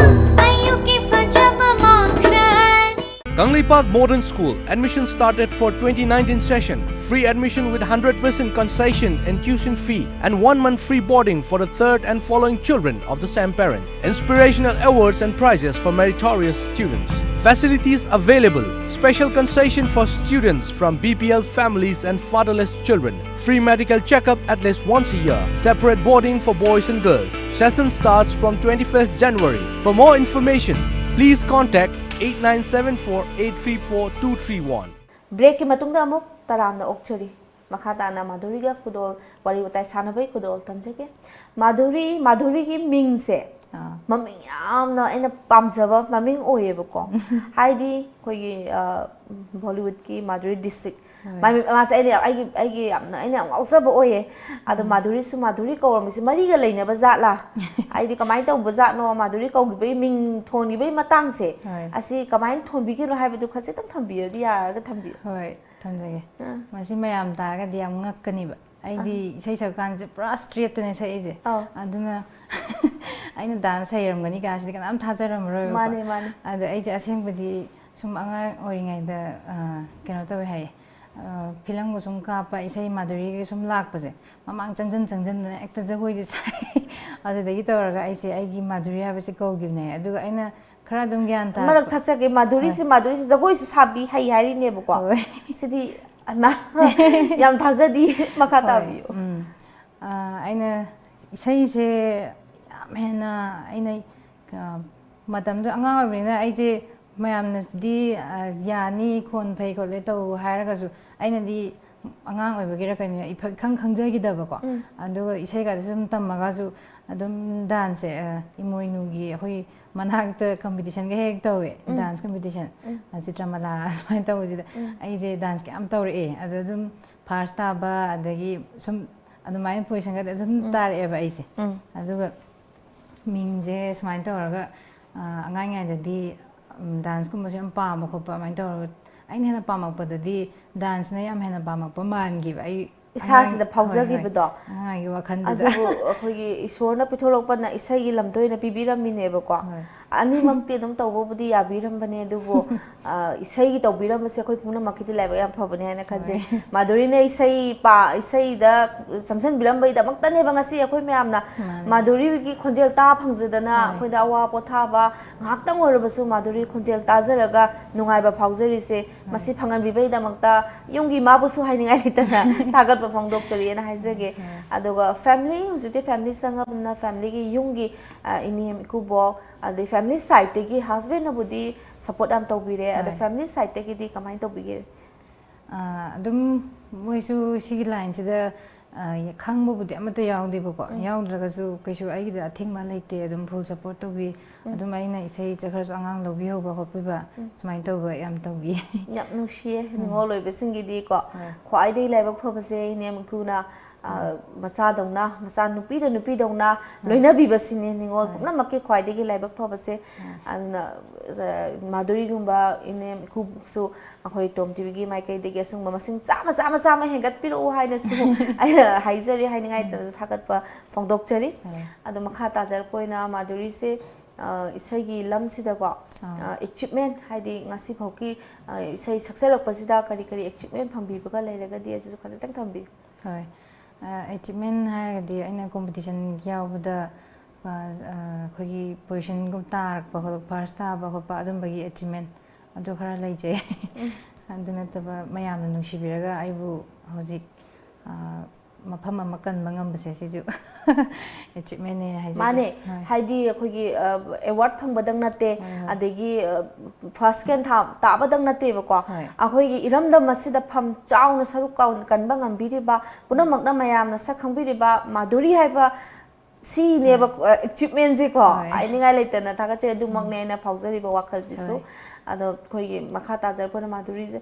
ꯑꯌꯨꯛꯀꯤ ꯐꯖꯕ ꯃꯥꯡꯈ꯭ꯔꯅꯤ꯫ Kangleipak Modern School. Admission started for twenty nineteen session. Free admission with hundred percent concession in tuition fee and one month free boarding for the third and following children of the same parent. Inspirational awards and prizes for meritorious students. Facilities available. Special concession for students from B P L families and fatherless children. Free medical checkup at least once a year. Separate boarding for boys and girls. Session starts from twenty-first January. For more information, please contact eight nine seven four eight three four two three one. ꯕ꯭ꯔꯦꯛꯀꯤ ꯃꯇꯨꯡꯗ ꯑꯃꯨꯛ ꯇꯔꯥꯝꯅ ꯑꯣꯛꯆꯔꯤ꯫ ꯃꯈꯥ ꯇꯥꯅ ꯃꯥꯙꯨꯔꯤꯒ ꯈꯨꯗꯣꯜ, ꯋꯥꯔꯤ ꯋꯥꯇꯥꯏ ꯁꯥꯟꯅꯕꯒꯤ ꯈꯨꯗꯣꯜ ꯇꯝꯖꯒꯦ꯫ ꯃꯥꯙꯨꯔꯤ, ꯃꯥꯙꯨꯔꯤꯒꯤ ꯃꯤꯡꯁꯦ ꯑꯥ꯫ ꯃꯃꯤꯡ ꯌꯥꯝꯅ ꯑꯩꯅ ꯄꯥꯝꯖꯕ ꯃꯃꯤꯡ ꯑꯣꯏꯌꯦꯕꯀꯣ꯫ ꯍꯥꯏꯗꯤ ꯑꯩꯈꯣꯏꯒꯤ ꯕꯣꯂꯤꯋꯨꯗꯀꯤ ꯃꯥꯙꯨꯔꯤ ꯗꯤꯛꯁꯤꯠ꯫ ꯃꯥꯏ ꯃꯥꯁꯦ ꯑꯩꯅ ꯑꯩꯒꯤ ꯑꯩꯒꯤ ꯌꯥꯝꯅ ꯑꯩꯅ ꯌꯥꯝ ꯉꯥꯎꯖꯕ ꯑꯣꯏꯌꯦ꯫ ꯑꯗꯣ ꯃꯥꯙꯨꯔꯤꯁꯨ ꯃꯥꯙꯨꯔꯤ ꯀꯧꯔꯝꯃꯤꯁꯦ ꯃꯔꯤꯒ ꯂꯩꯅꯕ ꯖꯥꯠꯂꯥ? ꯍꯥꯏꯗꯤ ꯀꯃꯥꯏꯅ ꯇꯧꯕ ꯖꯥꯠꯅꯣ? ꯃꯥꯙꯨꯔꯤ ꯀꯧꯈꯤꯕꯒꯤ ꯃꯤꯡ ꯊꯣꯟꯈꯤꯕꯒꯤ ꯃꯇꯥꯡꯁꯦ ꯍꯣꯏ꯫ ꯑꯁꯤ ꯀꯃꯥꯏꯅ ꯊꯣꯟꯕꯤꯈꯤꯕꯅꯣ ꯍꯥꯏꯕꯗꯨ ꯈꯖꯤꯛꯇꯪ ꯊꯝꯕꯤꯔꯗꯤ ꯌꯥꯔꯒ ꯊꯝꯕꯤꯌꯨ꯫ ꯍꯣꯏ, ꯊꯝꯖꯒꯦ꯫ ꯑꯥ꯫ ꯃꯁꯤ ꯃꯌꯥꯝ ꯇꯥꯔꯒꯗꯤ ꯌꯥꯝ ꯉꯛꯀꯅꯤꯕ꯫ ꯑꯩꯗꯤ ꯏꯁꯩ ꯁꯛꯀꯥꯟꯁꯦ ꯄꯨꯔꯥ ꯁ꯭ꯇ꯭ꯔꯦꯠꯇꯅꯦ ꯁꯛꯏꯁꯦ꯫ ꯑꯧ꯫ ꯑꯗꯨꯅ ꯑꯩꯅ ꯗꯥꯟꯁ ꯍꯩꯔꯝꯒꯅꯤ ꯀꯥꯏꯁꯤꯗꯤ ꯀꯅꯥꯝ ꯊꯥꯖꯔꯝꯃꯔꯣꯏꯕꯀꯣ꯫ ꯃꯥꯅꯦ, ꯃꯥꯅꯦ꯫ ꯑꯗ ꯑꯩꯁꯦ ꯑꯁꯦꯡꯕꯗꯤ ꯁꯨꯝ ꯑꯉꯥꯡ ꯑꯣꯏꯔꯤꯉꯩꯗ, ꯑ, ꯀꯩꯅꯣ ꯇꯧꯋꯦ ꯍꯥꯏꯌꯦ꯫ ꯑ, ꯐꯤꯂꯝꯒ ꯁꯨꯝ ꯀꯥꯞꯄ, ꯏꯁꯩ ꯃꯥꯙꯨꯔꯤꯒ ꯁꯨꯝ ꯂꯥꯛꯄꯁꯦ, ꯃꯃꯥꯡ ꯆꯪꯁꯤꯟ ꯆꯪꯁꯤꯟꯗꯅ ꯍꯦꯛꯇ ꯖꯒꯣꯏꯁꯦ ꯁꯥꯏ꯫ ꯑꯗꯨꯗꯒꯤ ꯇꯧꯔꯒ ꯑꯩꯁꯦ ꯑꯩꯒꯤ ꯃꯥꯙꯨꯔꯤ ꯍꯥꯏꯕꯁꯦ ꯀꯧꯈꯤꯕꯅꯦ꯫ ꯑꯗꯨꯒ ꯑꯩꯅ ꯈꯔ ꯑꯗꯨꯝ ꯒ꯭ꯌꯥꯟ ꯇꯥꯔꯛꯄ꯫ ꯃꯔꯛ ꯊꯠꯆꯒꯦ, ꯃꯥꯙꯨꯔꯤꯁꯤ, ꯃꯥꯙꯨꯔꯤꯁꯤ ꯖꯒꯣꯏꯁꯨ ꯁꯥꯕꯤ ꯍꯩ ꯍꯥꯏꯔꯤꯅꯦꯕꯀꯣ꯫ ꯍꯣꯏ꯫ ꯁꯤꯗꯤ ꯑꯃ ꯌꯥꯝ ꯊꯥꯖꯗꯤ꯫ ꯃꯈꯥ ꯍꯣꯏ, ꯇꯥꯕꯤꯌꯨ꯫ ꯎꯝ꯫ ꯑ, ꯑꯩꯅ ꯏꯁꯩꯁꯦ ꯌꯥꯝ ꯍꯦꯟꯅ ꯑꯩꯅ, ꯑ, ꯃꯇꯝꯗꯨ ꯑꯉꯥꯡ ꯑꯣꯏꯕꯅꯤꯅ ꯑꯩꯁꯦ ꯃꯌꯥꯝꯅꯗꯤ, ꯑ, ꯌꯥꯅꯤ, ꯈꯣꯟ ꯐꯩ ꯈꯣꯠꯂꯦ ꯇꯧ ꯍꯥꯏꯔꯒꯁꯨ ꯑꯩꯅꯗꯤ ꯑꯉꯥꯡ ꯑꯣꯏꯕꯒꯤꯔ ꯀꯩꯅꯣ ꯏꯐ-, ꯏꯈꯪ ꯈꯪꯖꯈꯤꯗꯕꯀꯣ꯫ ꯎꯝ꯫ ꯑꯗꯨꯒ ꯏꯁꯩꯒꯁꯦ ꯁꯨꯝ ꯇꯝꯃꯒꯁꯨ ꯑꯗꯨꯝ ꯗꯥꯟꯁꯁꯦ, ꯑ, ꯏꯃꯣꯏꯅꯨꯒꯤ ꯑꯩꯈꯣꯏ ꯃꯅꯥꯛꯇ ꯀꯝꯄꯤꯇꯤꯁꯟꯒ ꯍꯦꯛ ꯍꯦꯛ ꯇꯧꯋꯦ, ꯎꯝ꯫ Dance competition. ꯎꯝ꯫ ꯑ, ꯆꯤꯇ꯭ꯔꯃꯂꯥ ꯁꯨꯃꯥꯏꯅ ꯇꯧꯕꯁꯤꯗ ꯎꯝ꯫ ꯑꯩꯁꯦ ꯗꯥꯟꯁ ꯀꯌꯥꯝ ꯇꯧꯔꯛꯑꯦ꯫ ꯑꯗ ꯑꯗꯨꯝ ꯐꯥꯔꯁ ꯇꯥꯕ, ꯑꯗꯒꯤ ꯁꯨꯝ ꯑꯗꯨꯃꯥꯏꯅ ꯄꯣꯖꯤꯁꯟꯒꯗꯤ ꯑꯗꯨꯝ ꯎꯝ꯫ ꯇꯥꯔꯛꯑꯦꯕ ꯑꯩꯁꯦ꯫ ꯎꯝ꯫ ꯑꯗꯨꯒ ꯃꯤꯡꯁꯦ ꯁꯨꯃꯥꯏꯅ ꯇꯧꯔꯒ, ꯑ, ꯑꯉꯥꯡꯉꯩꯗꯗꯤ, ꯎꯝ, ꯗꯥꯟꯁꯀꯨꯝꯕꯁꯦ ꯌꯥꯝ ꯄꯥꯝꯕ ꯈꯣꯠꯄ ꯑꯗꯨꯃꯥꯏꯅ ꯇꯧꯔꯒ ꯑꯩꯅ ꯍꯦꯟꯅ ꯄꯥꯝꯃꯛꯄꯗꯗꯤ ꯗꯥꯟꯁꯅ ꯌꯥꯝ ꯍꯦꯟꯅ ꯄꯥꯝꯃꯛꯄ ꯃꯥꯟꯈꯤꯕ꯫ ꯑꯩ ꯏꯁꯥꯁꯤꯗ ꯑꯉꯥꯡ-, ꯍꯣꯏ, ꯍꯣꯏ꯫ ꯐꯥꯎꯖꯈꯤꯕꯗꯣ꯫ ꯑꯉꯥꯡꯒꯤ ꯋꯥꯈꯜꯗꯨꯗ꯫ ꯑꯗꯨꯕꯨ ꯑꯩꯈꯣꯏꯒꯤ ꯏꯁꯣꯔꯅ ꯄꯤꯊꯣꯔꯛꯄꯅ ꯏꯁꯩꯒꯤ ꯂꯝꯗ ꯑꯣꯏꯅ ꯄꯤꯕꯤꯔꯝꯃꯤꯅꯦꯕꯀꯣ꯫ ꯍꯣꯏ꯫ ꯑꯅꯤꯃꯛꯇꯤ ꯑꯗꯨꯝ ꯇꯧꯕꯕꯨꯗꯤ ꯌꯥꯕꯤꯔꯝꯕꯅꯦ, ꯑꯗꯨꯕꯨ ꯑ, ꯏꯁꯩꯒꯤ ꯇꯧꯕꯤꯔꯝꯕꯁꯦ ꯑꯩꯈꯣꯏ ꯄꯨꯝꯅꯃꯛꯀꯤꯗꯤ ꯂꯥꯏꯕꯛ ꯌꯥꯝ ꯐꯕꯅꯦ ꯍꯥꯏꯅ ꯈꯟꯖꯩ꯫ ꯃꯥꯙꯨꯔꯤꯅ ꯏꯁꯩ ꯄꯥ ꯏꯁꯩꯗ ꯆꯪꯁꯤꯟꯕꯤꯔꯝꯕꯒꯤꯗꯃꯛꯇꯅꯦꯕ ꯉꯁꯤ ꯑꯩꯈꯣꯏ ꯃꯌꯥꯝꯅ ꯃꯥꯙꯨꯔꯤꯒꯤ ꯈꯣꯟꯖꯦꯜ ꯇꯥ ꯐꯪꯖꯗꯅ ꯑꯩꯈꯣꯏꯗ ꯑꯋꯥ ꯄꯣꯊꯥꯕ ꯉꯥꯏꯍꯥꯛꯇꯪ ꯑꯣꯏꯔꯕꯁꯨ ꯃꯥꯙꯨꯔꯤ ꯈꯣꯟꯖꯦꯜ ꯇꯥꯖꯔꯒ ꯅꯨꯡꯉꯥꯏꯕ ꯐꯥꯎꯖꯔꯤꯁꯦ꯫ ꯃꯁꯤ ꯐꯪꯍꯟꯕꯤꯕꯒꯤꯗꯃꯛꯇ ꯌꯨꯝꯒꯤ ꯏꯃꯥꯕꯨꯁꯨ ꯍꯥꯏꯅꯤꯡꯉꯥꯏ ꯂꯩꯇꯅ ꯊꯥꯒꯠꯄ ꯐꯣꯡꯗꯣꯛꯆꯔꯤꯑꯅ ꯍꯥꯏꯖꯒꯦ꯫ ꯑꯗꯨꯒ ꯐꯦꯃꯤꯂꯤ, ꯍꯧꯖꯤꯛꯇꯤ ꯐꯦꯃꯤꯂꯤ ꯆꯪꯉꯕꯅꯤꯅ ꯐꯦꯃꯤꯂꯤꯒꯤ ꯌꯨꯝꯒꯤ, ꯑ, ꯏꯅꯦꯝ ꯏꯀꯨꯕꯣꯛ, ꯑꯗꯩ ꯐꯦꯃꯤꯂꯤ ꯁꯥꯏꯠꯇꯒꯤ ꯍꯁꯕꯦꯟꯅꯕꯨꯗꯤ ꯁꯄꯣꯔꯠ ꯌꯥꯝ ꯇꯧꯕꯤꯔꯦ, ꯑꯗꯣ ꯐꯦꯃꯤꯂꯤ ꯁꯥꯏꯠꯇꯒꯤꯗꯤ ꯀꯃꯥꯏꯅ ꯇꯧꯕꯤꯒꯦ? ꯑ, ꯑꯗꯨꯝ ꯃꯣꯏꯁꯨ ꯁꯤꯒꯤ ꯂꯥꯏꯟꯁꯤꯗ, ꯑ, ꯈꯪꯕꯕꯨꯗꯤ ꯑꯃꯠꯇ ꯌꯥꯎꯗꯦꯕꯀꯣ꯫ ꯌꯥꯎꯗ꯭ꯔꯒꯁꯨ ꯀꯩꯁꯨ ꯑꯩꯒꯤꯗ ꯑꯊꯤꯡꯕ ꯂꯩꯇꯦ, ꯑꯗꯨꯝ ꯐꯨꯜ ꯁꯄꯣꯔꯠ ꯇꯧꯕꯤ꯫ ꯑꯗꯨꯝ ꯑꯩꯅ ꯏꯁꯩ ꯆꯠꯈ꯭ꯔꯁꯨ ꯑꯉꯥꯡ ꯂꯧꯕꯤꯍꯧꯕ ꯈꯣꯠꯄꯤꯕ ꯁꯨꯃꯥꯏꯅ ꯇꯧꯕ ꯌꯥꯝ ꯇꯧꯕꯤ꯫ ꯌꯥꯝ ꯅꯨꯡꯁꯤꯌꯦ꯫ ꯅꯤꯉꯣꯜ ꯑꯣꯏꯕꯁꯤꯡꯒꯤꯗꯤꯀꯣ, ꯈ꯭ꯋꯥꯏꯗꯒꯤ ꯂꯥꯏꯕꯛ ꯐꯕꯁꯦ ꯏꯅꯦꯝ ꯏꯀꯨꯅ, ꯑ, ꯃꯆꯥꯗꯧꯅ, ꯃꯆꯥ ꯅꯨꯄꯤꯗ ꯅꯨꯄꯤꯗꯧꯅ ꯂꯣꯏꯅꯕꯤꯕꯁꯤꯅꯦ ꯅꯤꯉꯣꯜ ꯄꯨꯝꯅꯃꯛꯀꯤ ꯈ꯭ꯋꯥꯏꯗꯒꯤ ꯂꯥꯏꯕꯛ ꯐꯕꯁꯦ꯫ ꯑꯗꯨꯅ, ꯑ, ꯃꯥꯙꯨꯔꯤꯒꯨꯝꯕ ꯏꯅꯦꯝ ꯏꯀꯨꯁꯨ ꯑꯩꯈꯣꯏ ꯇꯣꯝ ꯇꯤꯚꯤꯒꯤ ꯃꯥꯏꯀꯩꯗꯒꯤ ꯑꯁꯨꯝꯕ ꯃꯁꯤꯡ ꯆꯥꯝꯃ, ꯆꯥꯝꯃ, ꯆꯥꯝꯃ ꯍꯦꯟꯒꯠꯄꯤꯔꯛꯎ ꯍꯥꯏꯅꯁꯨ ꯑꯩꯅ ꯍꯥꯏꯖꯔꯤ꯫ ꯍꯥꯏꯅꯤꯡꯉꯥꯏ ꯂꯩꯇꯅꯁꯨ ꯊꯥꯒꯠꯄ ꯐꯣꯡꯗꯣꯛꯆꯔꯤ꯫ ꯑꯗꯣ ꯃꯈꯥ ꯇꯥꯖꯔꯛꯄ ꯑꯣꯏꯅ ꯃꯥꯙꯨꯔꯤꯁꯦ, ꯑ, ꯏꯁꯩꯒꯤ ꯂꯝꯁꯤꯗꯀꯣ, ꯑ, ꯑꯦꯆꯤꯞꯃꯦꯟ, ꯍꯥꯏꯗꯤ ꯉꯁꯤꯐꯥꯎꯒꯤ, ꯑ, ꯏꯁꯩ ꯁꯛꯆꯔꯛꯄꯁꯤꯗ ꯀꯔꯤ ꯀꯔꯤ ꯑꯦꯆꯤꯞꯃꯦꯟ ꯐꯪꯕꯤꯕꯒ ꯂꯩꯔꯒꯗꯤ ꯑꯗꯨꯁꯨ ꯈꯖꯤꯛꯇꯪ ꯊꯝꯕꯤꯌꯨ꯫ ꯍꯣꯏ꯫ ꯑ, ꯑꯦꯆꯤꯞꯃꯦꯟ ꯍꯥꯏꯔꯒꯗꯤ ꯑꯩꯅ ꯀꯣꯝꯄꯤꯇꯤꯁꯟ ꯌꯥꯎꯕꯗ, ꯑ, ꯑ, ꯑꯩꯈꯣꯏꯒꯤ ꯄꯣꯖꯤꯁꯟꯒꯨꯝ ꯇꯥꯔꯛꯄ ꯈꯣꯠꯂꯛꯄ, ꯐꯥꯔꯁ ꯇꯥꯕ ꯈꯣꯠꯄ ꯑꯗꯨꯝꯕꯒꯤ ꯑꯦꯆꯤꯞꯃꯦꯟ ꯑꯗꯨ ꯈꯔ ꯂꯩꯖꯩ꯫ ꯑꯗꯨ ꯅꯠꯇꯕ ꯃꯌꯥꯝꯅ ꯅꯨꯡꯁꯤꯕꯤꯔꯒ ꯑꯩꯕꯨ ꯍꯧꯖꯤꯛ, ꯑ, ꯃꯐꯝ ꯑꯃ ꯀꯟꯕ ꯉꯝꯕꯁꯦ ꯁꯤꯁꯨ ꯑꯦꯆꯤꯞꯃꯦꯟꯅꯦ ꯍꯥꯏꯖꯒꯦ꯫ ꯃꯥꯅꯦ꯫ ꯍꯣꯏ꯫ ꯍꯥꯏꯗꯤ ꯑꯩꯈꯣꯏꯒꯤ, ꯑ, ꯑꯦꯋꯥꯔꯗ ꯐꯪꯕꯗꯪ ꯅꯠꯇꯦ, ꯍꯣꯏ, ꯍꯣꯏ꯫ ꯑꯗꯒꯤ, ꯑ, ꯐꯥꯔꯁ ꯁꯦꯀꯦꯟ ꯊꯥ-, ꯇꯥꯕꯗꯪ ꯅꯠꯇꯦꯕꯀꯣ꯫ ꯍꯣꯏ꯫ ꯑꯩꯈꯣꯏꯒꯤ ꯏꯔꯝꯗꯝ ꯑꯁꯤꯗ ꯐꯝ ꯆꯥꯎꯅ ꯁꯔꯨꯛ ꯀꯥꯎ-, ꯀꯟꯕ ꯉꯝꯕꯤꯔꯤꯕ, ꯄꯨꯝꯅꯃꯛꯅ ꯃꯌꯥꯝꯅ ꯁꯛ ꯈꯪꯕꯤꯔꯤꯕ ꯃꯥꯙꯨꯔꯤ ꯍꯥꯏꯕ ꯁꯤꯅꯦꯕ, ꯍꯣꯏ꯫ ꯑ, ꯑꯦꯆꯤꯞꯃꯦꯟꯁꯦꯀꯣ꯫ ꯍꯣꯏ꯫ ꯍꯥꯏꯅꯤꯡꯉꯥꯏ ꯂꯩꯇꯅ ꯊꯥꯒꯠꯆꯩ꯫ ꯑꯗꯨꯃꯛꯅꯦ ꯎꯝ꯫ ꯑꯩꯅ ꯐꯥꯎꯖꯔꯤꯕ ꯋꯥꯈꯜꯁꯤꯁꯨ꯫ ꯍꯣꯏ꯫ ꯑꯗꯣ ꯑꯩꯈꯣꯏꯒꯤ ꯃꯈꯥ ꯇꯥꯖꯔꯛꯄꯗ ꯃꯥꯙꯨꯔꯤꯁꯦ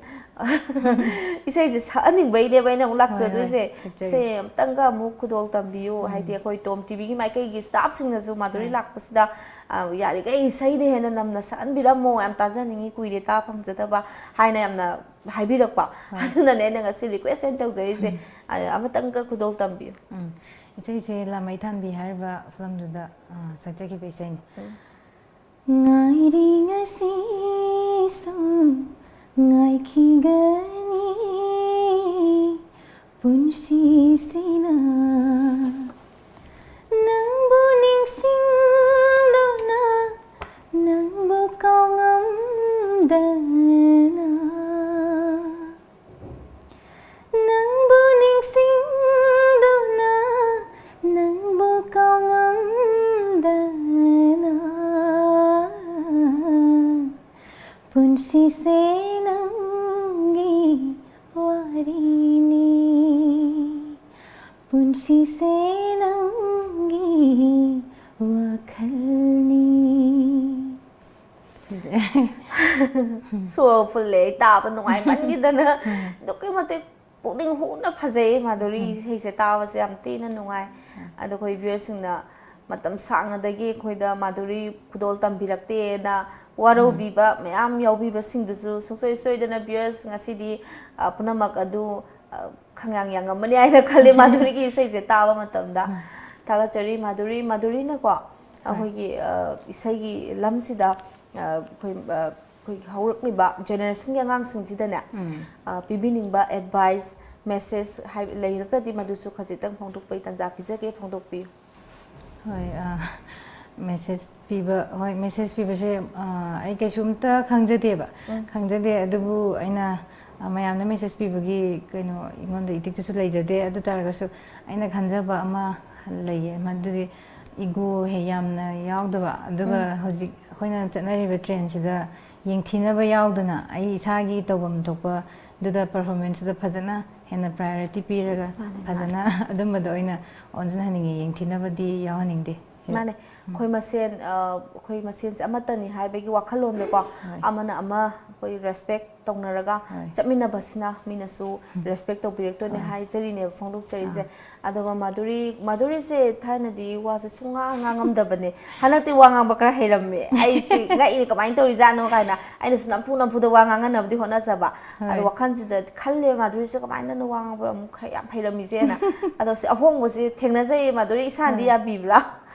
ꯏꯁꯩꯁꯦ ꯁꯛꯍꯟꯅꯤꯡꯕꯩꯅꯦꯕ ꯑꯩꯅ ꯑꯃꯨꯛ ꯍꯣꯏ, ꯍꯣꯏ, ꯂꯥꯛꯆꯗꯣꯏꯁꯦ꯫ ꯁꯛꯆꯒꯦ꯫ ꯏꯁꯩ ꯑꯝꯇꯪꯒ ꯑꯃꯨꯛ ꯈꯨꯗꯣꯜ ꯇꯝꯕꯤꯌꯨ꯫ ꯎꯝ꯫ ꯍꯥꯏꯗꯤ ꯑꯩꯈꯣꯏ ꯇꯣꯝ ꯇꯤꯚꯤꯒꯤ ꯃꯥꯏꯀꯩꯒꯤ ꯁ꯭ꯇꯥꯐꯁꯤꯡꯅꯁꯨ ꯃꯥꯙꯨꯔꯤ ꯍꯣꯏ꯫ ꯂꯥꯛꯄꯁꯤꯗ, ꯑ, ꯌꯥꯔꯤꯈꯩ ꯏꯁꯩꯗ ꯍꯦꯟꯅ ꯅꯝꯅ ꯁꯛꯍꯟꯕꯤꯔꯝꯃꯣ, ꯌꯥꯝ ꯇꯥꯖꯅꯤꯡꯉꯤ, ꯀꯨꯏꯔꯦ ꯇꯥ ꯐꯪꯖꯗꯕ ꯍꯥꯏꯅ ꯌꯥꯝꯅ ꯍꯥꯏꯕꯤꯔꯛꯄ꯫ ꯍꯣꯏ꯫ ꯑꯗꯨꯅꯅꯦ ꯑꯩꯅ ꯉꯁꯤ ꯔꯤꯀ꯭ꯋꯦꯁ ꯑꯣꯏꯅ ꯇꯧꯖꯔꯤꯁꯦ꯫ ꯎꯝ꯫ ꯑ, ꯑꯃꯇꯪꯒ ꯈꯨꯗꯣꯜ ꯇꯝꯕꯤꯌꯨ꯫ ꯎꯝ꯫ ꯏꯁꯩꯁꯦ ꯂꯥꯃꯩ ꯊꯥꯟꯕꯤ ꯍꯥꯏꯔꯤꯕ ꯐꯤꯂꯝꯗꯨꯗ, ꯑ, ꯁꯛꯆꯈꯤꯕ ꯏꯁꯩꯅꯤ꯫ ꯎꯝ꯫ ꯉꯥꯏꯔꯤ ꯉꯁꯤꯁꯨ ꯉꯥꯏꯈꯤꯒꯅꯤ ꯄꯨꯟꯁꯤꯁꯤꯅ꯫ ꯅꯪꯕꯨ ꯅꯤꯡꯁꯤꯡꯗꯨꯅ ꯅꯪꯕꯨ ꯀꯥꯎꯉꯝꯗꯅ꯫ ꯅꯪꯕꯨ ꯅꯤꯡꯁꯤꯡꯗꯨꯅ ꯅꯪꯕꯨ ꯀꯥꯎꯉꯝꯗꯅ꯫ ꯄꯨꯟꯁꯤꯁꯦ ꯅꯪꯒꯤ ꯋꯥꯔꯤꯅꯤ꯫ ꯄꯨꯟꯁꯤꯁꯦ ꯅꯪꯒꯤ ꯋꯥꯈꯜꯅꯤ꯫ ꯁꯣꯔ ꯐꯨꯜꯂꯦ ꯑꯩ ꯇꯥꯕ ꯅꯨꯡꯉꯥꯏꯃꯟꯈꯤꯗꯅ꯫ ꯑꯗꯨꯛꯀꯤ ꯃꯇꯤꯛ ꯄꯨꯛꯅꯤꯡ ꯍꯨꯅ ꯐꯖꯩ ꯃꯥꯙꯨꯔꯤ ꯏꯁꯩꯁꯦ ꯇꯥꯕꯁꯦ ꯌꯥꯝ ꯊꯤꯅ ꯅꯨꯡꯉꯥꯏ꯫ ꯑꯗꯣ ꯑꯩꯈꯣꯏ ꯚ꯭ꯌꯨꯋꯔꯁꯤꯡꯅ ꯃꯇꯝ ꯁꯥꯡꯅꯗꯒꯤ ꯑꯩꯈꯣꯏꯗ ꯃꯥꯙꯨꯔꯤ ꯈꯨꯗꯣꯜ ꯇꯝꯕꯤꯔꯛꯇꯦꯅ ꯋꯥꯔꯧꯕꯤꯕ ꯃꯌꯥꯝ ꯌꯥꯎꯕꯤꯕꯁꯤꯡꯗꯨꯁꯨ ꯁꯨꯡꯁꯣꯏ ꯁꯣꯏꯗꯅ ꯚ꯭ꯌꯨꯋꯔꯁ ꯉꯁꯤꯗꯤ, ꯑ, ꯄꯨꯝꯅꯃꯛ ꯑꯗꯨ, ꯑ, ꯈꯪꯌꯥꯡ ꯌꯥꯡꯉꯝꯃꯅꯤ ꯍꯥꯏꯅ ꯈꯜꯂꯤ ꯃꯥꯙꯨꯔꯤꯒꯤ ꯏꯁꯩꯁꯦ ꯇꯥꯕ ꯃꯇꯝꯗ꯫ ꯊꯥꯒꯠꯆꯔꯤ ꯃꯥꯙꯨꯔꯤ꯫ ꯃꯥꯙꯨꯔꯤꯅꯀꯣ ꯑꯩꯈꯣꯏꯒꯤ, ꯑ, ꯏꯁꯩꯒꯤ ꯂꯝꯁꯤꯗ, ꯑ, ꯑꯩꯈꯣꯏ, ꯑ, ꯑꯩꯈꯣꯏꯒꯤ ꯍꯧꯔꯛꯂꯤꯕ ꯖꯦꯅꯦꯔꯦꯁꯟꯒꯤ ꯑꯉꯥꯡꯁꯤꯡꯁꯤꯗꯅꯦ, ꯑ, ꯄꯤꯕꯤꯅꯤꯡꯕ ꯑꯦꯗꯚꯥꯏꯁ, ꯃꯦꯁꯦꯖ ꯍꯥꯏ-, ꯂꯩꯔꯒꯗꯤ ꯃꯗꯨꯁꯨ ꯈꯖꯤꯛꯇꯪ ꯐꯣꯡꯗꯣꯛꯄꯒꯤ ꯇꯥꯟꯖꯥ ꯄꯤꯖꯒꯦ, ꯐꯣꯡꯗꯣꯛꯄꯤꯌꯨ꯫ ꯍꯣꯏ, ꯑ, ꯃꯦꯁꯦꯖ ꯄꯤꯕ, ꯍꯣꯏ, ꯃꯦꯁꯦꯖ ꯄꯤꯕꯁꯦ, ꯑ, ꯑꯩ ꯀꯩꯁꯨꯝꯇ ꯈꯪꯖꯗꯦꯕ꯫ ꯎꯝ꯫ ꯈꯪꯖꯗꯦ, ꯑꯗꯨꯕꯨ ꯑꯩꯅ, ꯑ, ꯃꯌꯥꯝꯅ ꯃꯦꯁꯦꯖ ꯄꯤꯕꯒꯤ ꯀꯩꯅꯣ ꯑꯩꯉꯣꯟꯗ ꯏꯊꯤꯛꯇꯁꯨ ꯂꯩꯖꯗꯦ꯫ ꯑꯗꯨ ꯇꯥꯔꯒꯁꯨ ꯑꯩꯅ ꯈꯟꯖꯕ ꯑꯃ ꯂꯩꯌꯦ, ꯃꯗꯨꯗꯤ ꯏꯒꯣ ꯍꯦꯛ ꯌꯥꯝꯅ ꯌꯥꯎꯗꯕ, ꯑꯗꯨꯒ ꯎꯝ꯫ ꯍꯧꯖꯤꯛ ꯑꯩꯈꯣꯏꯅ ꯆꯠꯅꯔꯤꯕ ꯇ꯭ꯔꯦꯟꯁꯤꯗ ꯌꯦꯡꯊꯤꯅꯕ ꯌꯥꯎꯗꯅ ꯑꯩ ꯏꯁꯥꯒꯤ ꯇꯧꯐꯝ ꯊꯣꯛꯄꯗꯨꯗ ꯄꯔꯐꯣꯔꯃꯦꯟꯁꯇꯨꯗ ꯐꯖꯅ ꯍꯦꯟꯅ ꯄ꯭ꯔꯥꯏꯌꯣꯔꯤꯇꯤ ꯄꯤꯔꯒ ꯃꯥꯅꯦ, ꯃꯥꯅꯦ꯫ ꯐꯖꯅ ꯑꯗꯨꯝꯕꯗꯣ ꯑꯣꯏꯅ ꯑꯣꯟꯁꯤꯟꯍꯟꯅꯤꯡꯉꯦ, ꯌꯦꯡꯊꯤꯅꯕꯗꯤ ꯌꯥꯎꯍꯟꯅꯤꯡꯗꯦ꯫ ꯃꯥꯅꯦ꯫ ꯎꯝ꯫ ꯑꯩꯈꯣꯏ ꯃꯁꯦꯟ, ꯑ, ꯑꯩꯈꯣꯏ ꯃꯁꯦꯟꯁꯦ ꯑꯃꯠꯇꯅꯤ ꯍꯥꯏꯕꯒꯤ ꯋꯥꯈꯜꯂꯣꯟꯗꯀꯣ, ꯍꯣꯏ꯫ ꯑꯃꯅ ꯑꯃ ꯑꯩꯈꯣꯏ ꯔꯦꯁꯄꯦꯛ ꯇꯧꯅꯔꯒ ꯍꯣꯏ꯫ ꯆꯠꯃꯤꯟꯅꯕꯁꯤꯅ ꯃꯤꯅꯁꯨ ꯎꯝ꯫ ꯔꯦꯁꯄꯦꯛ ꯇꯧꯕꯤꯔꯛꯇꯣꯏꯅꯦ ꯍꯣꯏ꯫ ꯍꯥꯏꯖꯔꯤꯅꯦꯕ ꯐꯣꯡꯗꯣꯛꯆꯔꯤꯁꯦ꯫ ꯑꯥ꯫ ꯑꯗꯨꯒ ꯃꯥꯙꯨꯔꯤ, ꯃꯥꯙꯨꯔꯤꯁꯦ ꯊꯥꯏꯅꯗꯤ ꯋꯥꯁꯦ ꯁꯨꯡꯉꯥꯡ ꯉꯥꯡꯉꯝꯗꯕꯅꯦ꯫ ꯍꯟꯗꯛꯇꯤ ꯋꯥ ꯉꯥꯡꯕ ꯈꯔ ꯍꯩꯔꯝꯃꯦ꯫ ꯑꯩꯁꯦ ꯉꯛꯏꯅꯦ, ꯀꯃꯥꯏꯅ ꯇꯧꯔꯤꯖꯥꯠꯅꯣ ꯀꯥꯏꯅ꯫ ꯑꯩꯅꯁꯨ ꯅꯝꯐꯨ ꯅꯝꯐꯨꯗ ꯋꯥ ꯉꯥꯡꯍꯟꯅꯕꯗꯤ ꯍꯣꯠꯅꯖꯕ꯫ ꯍꯣꯏ꯫ ꯑꯗꯣ ꯋꯥꯈꯜꯁꯤꯗ ꯈꯜꯂꯦ, ꯃꯥꯙꯨꯔꯤꯁꯦ ꯀꯃꯥꯏꯅꯅꯣ ꯋꯥ ꯉꯥꯡꯕ ꯑꯃꯨꯛ ꯈꯔ ꯌꯥꯝ ꯍꯩꯔꯝꯃꯤꯁꯦꯅ꯫ ꯑꯗꯣ ꯁꯤ ꯑꯍꯣꯡꯕꯁꯦ ꯊꯦꯡꯅꯖꯩꯌꯦ ꯃꯥꯙꯨꯔꯤ, ꯏꯁꯥꯅꯗꯤ ꯍꯣꯏ꯫ ꯌꯥꯕꯤꯕ꯭ꯔꯥ?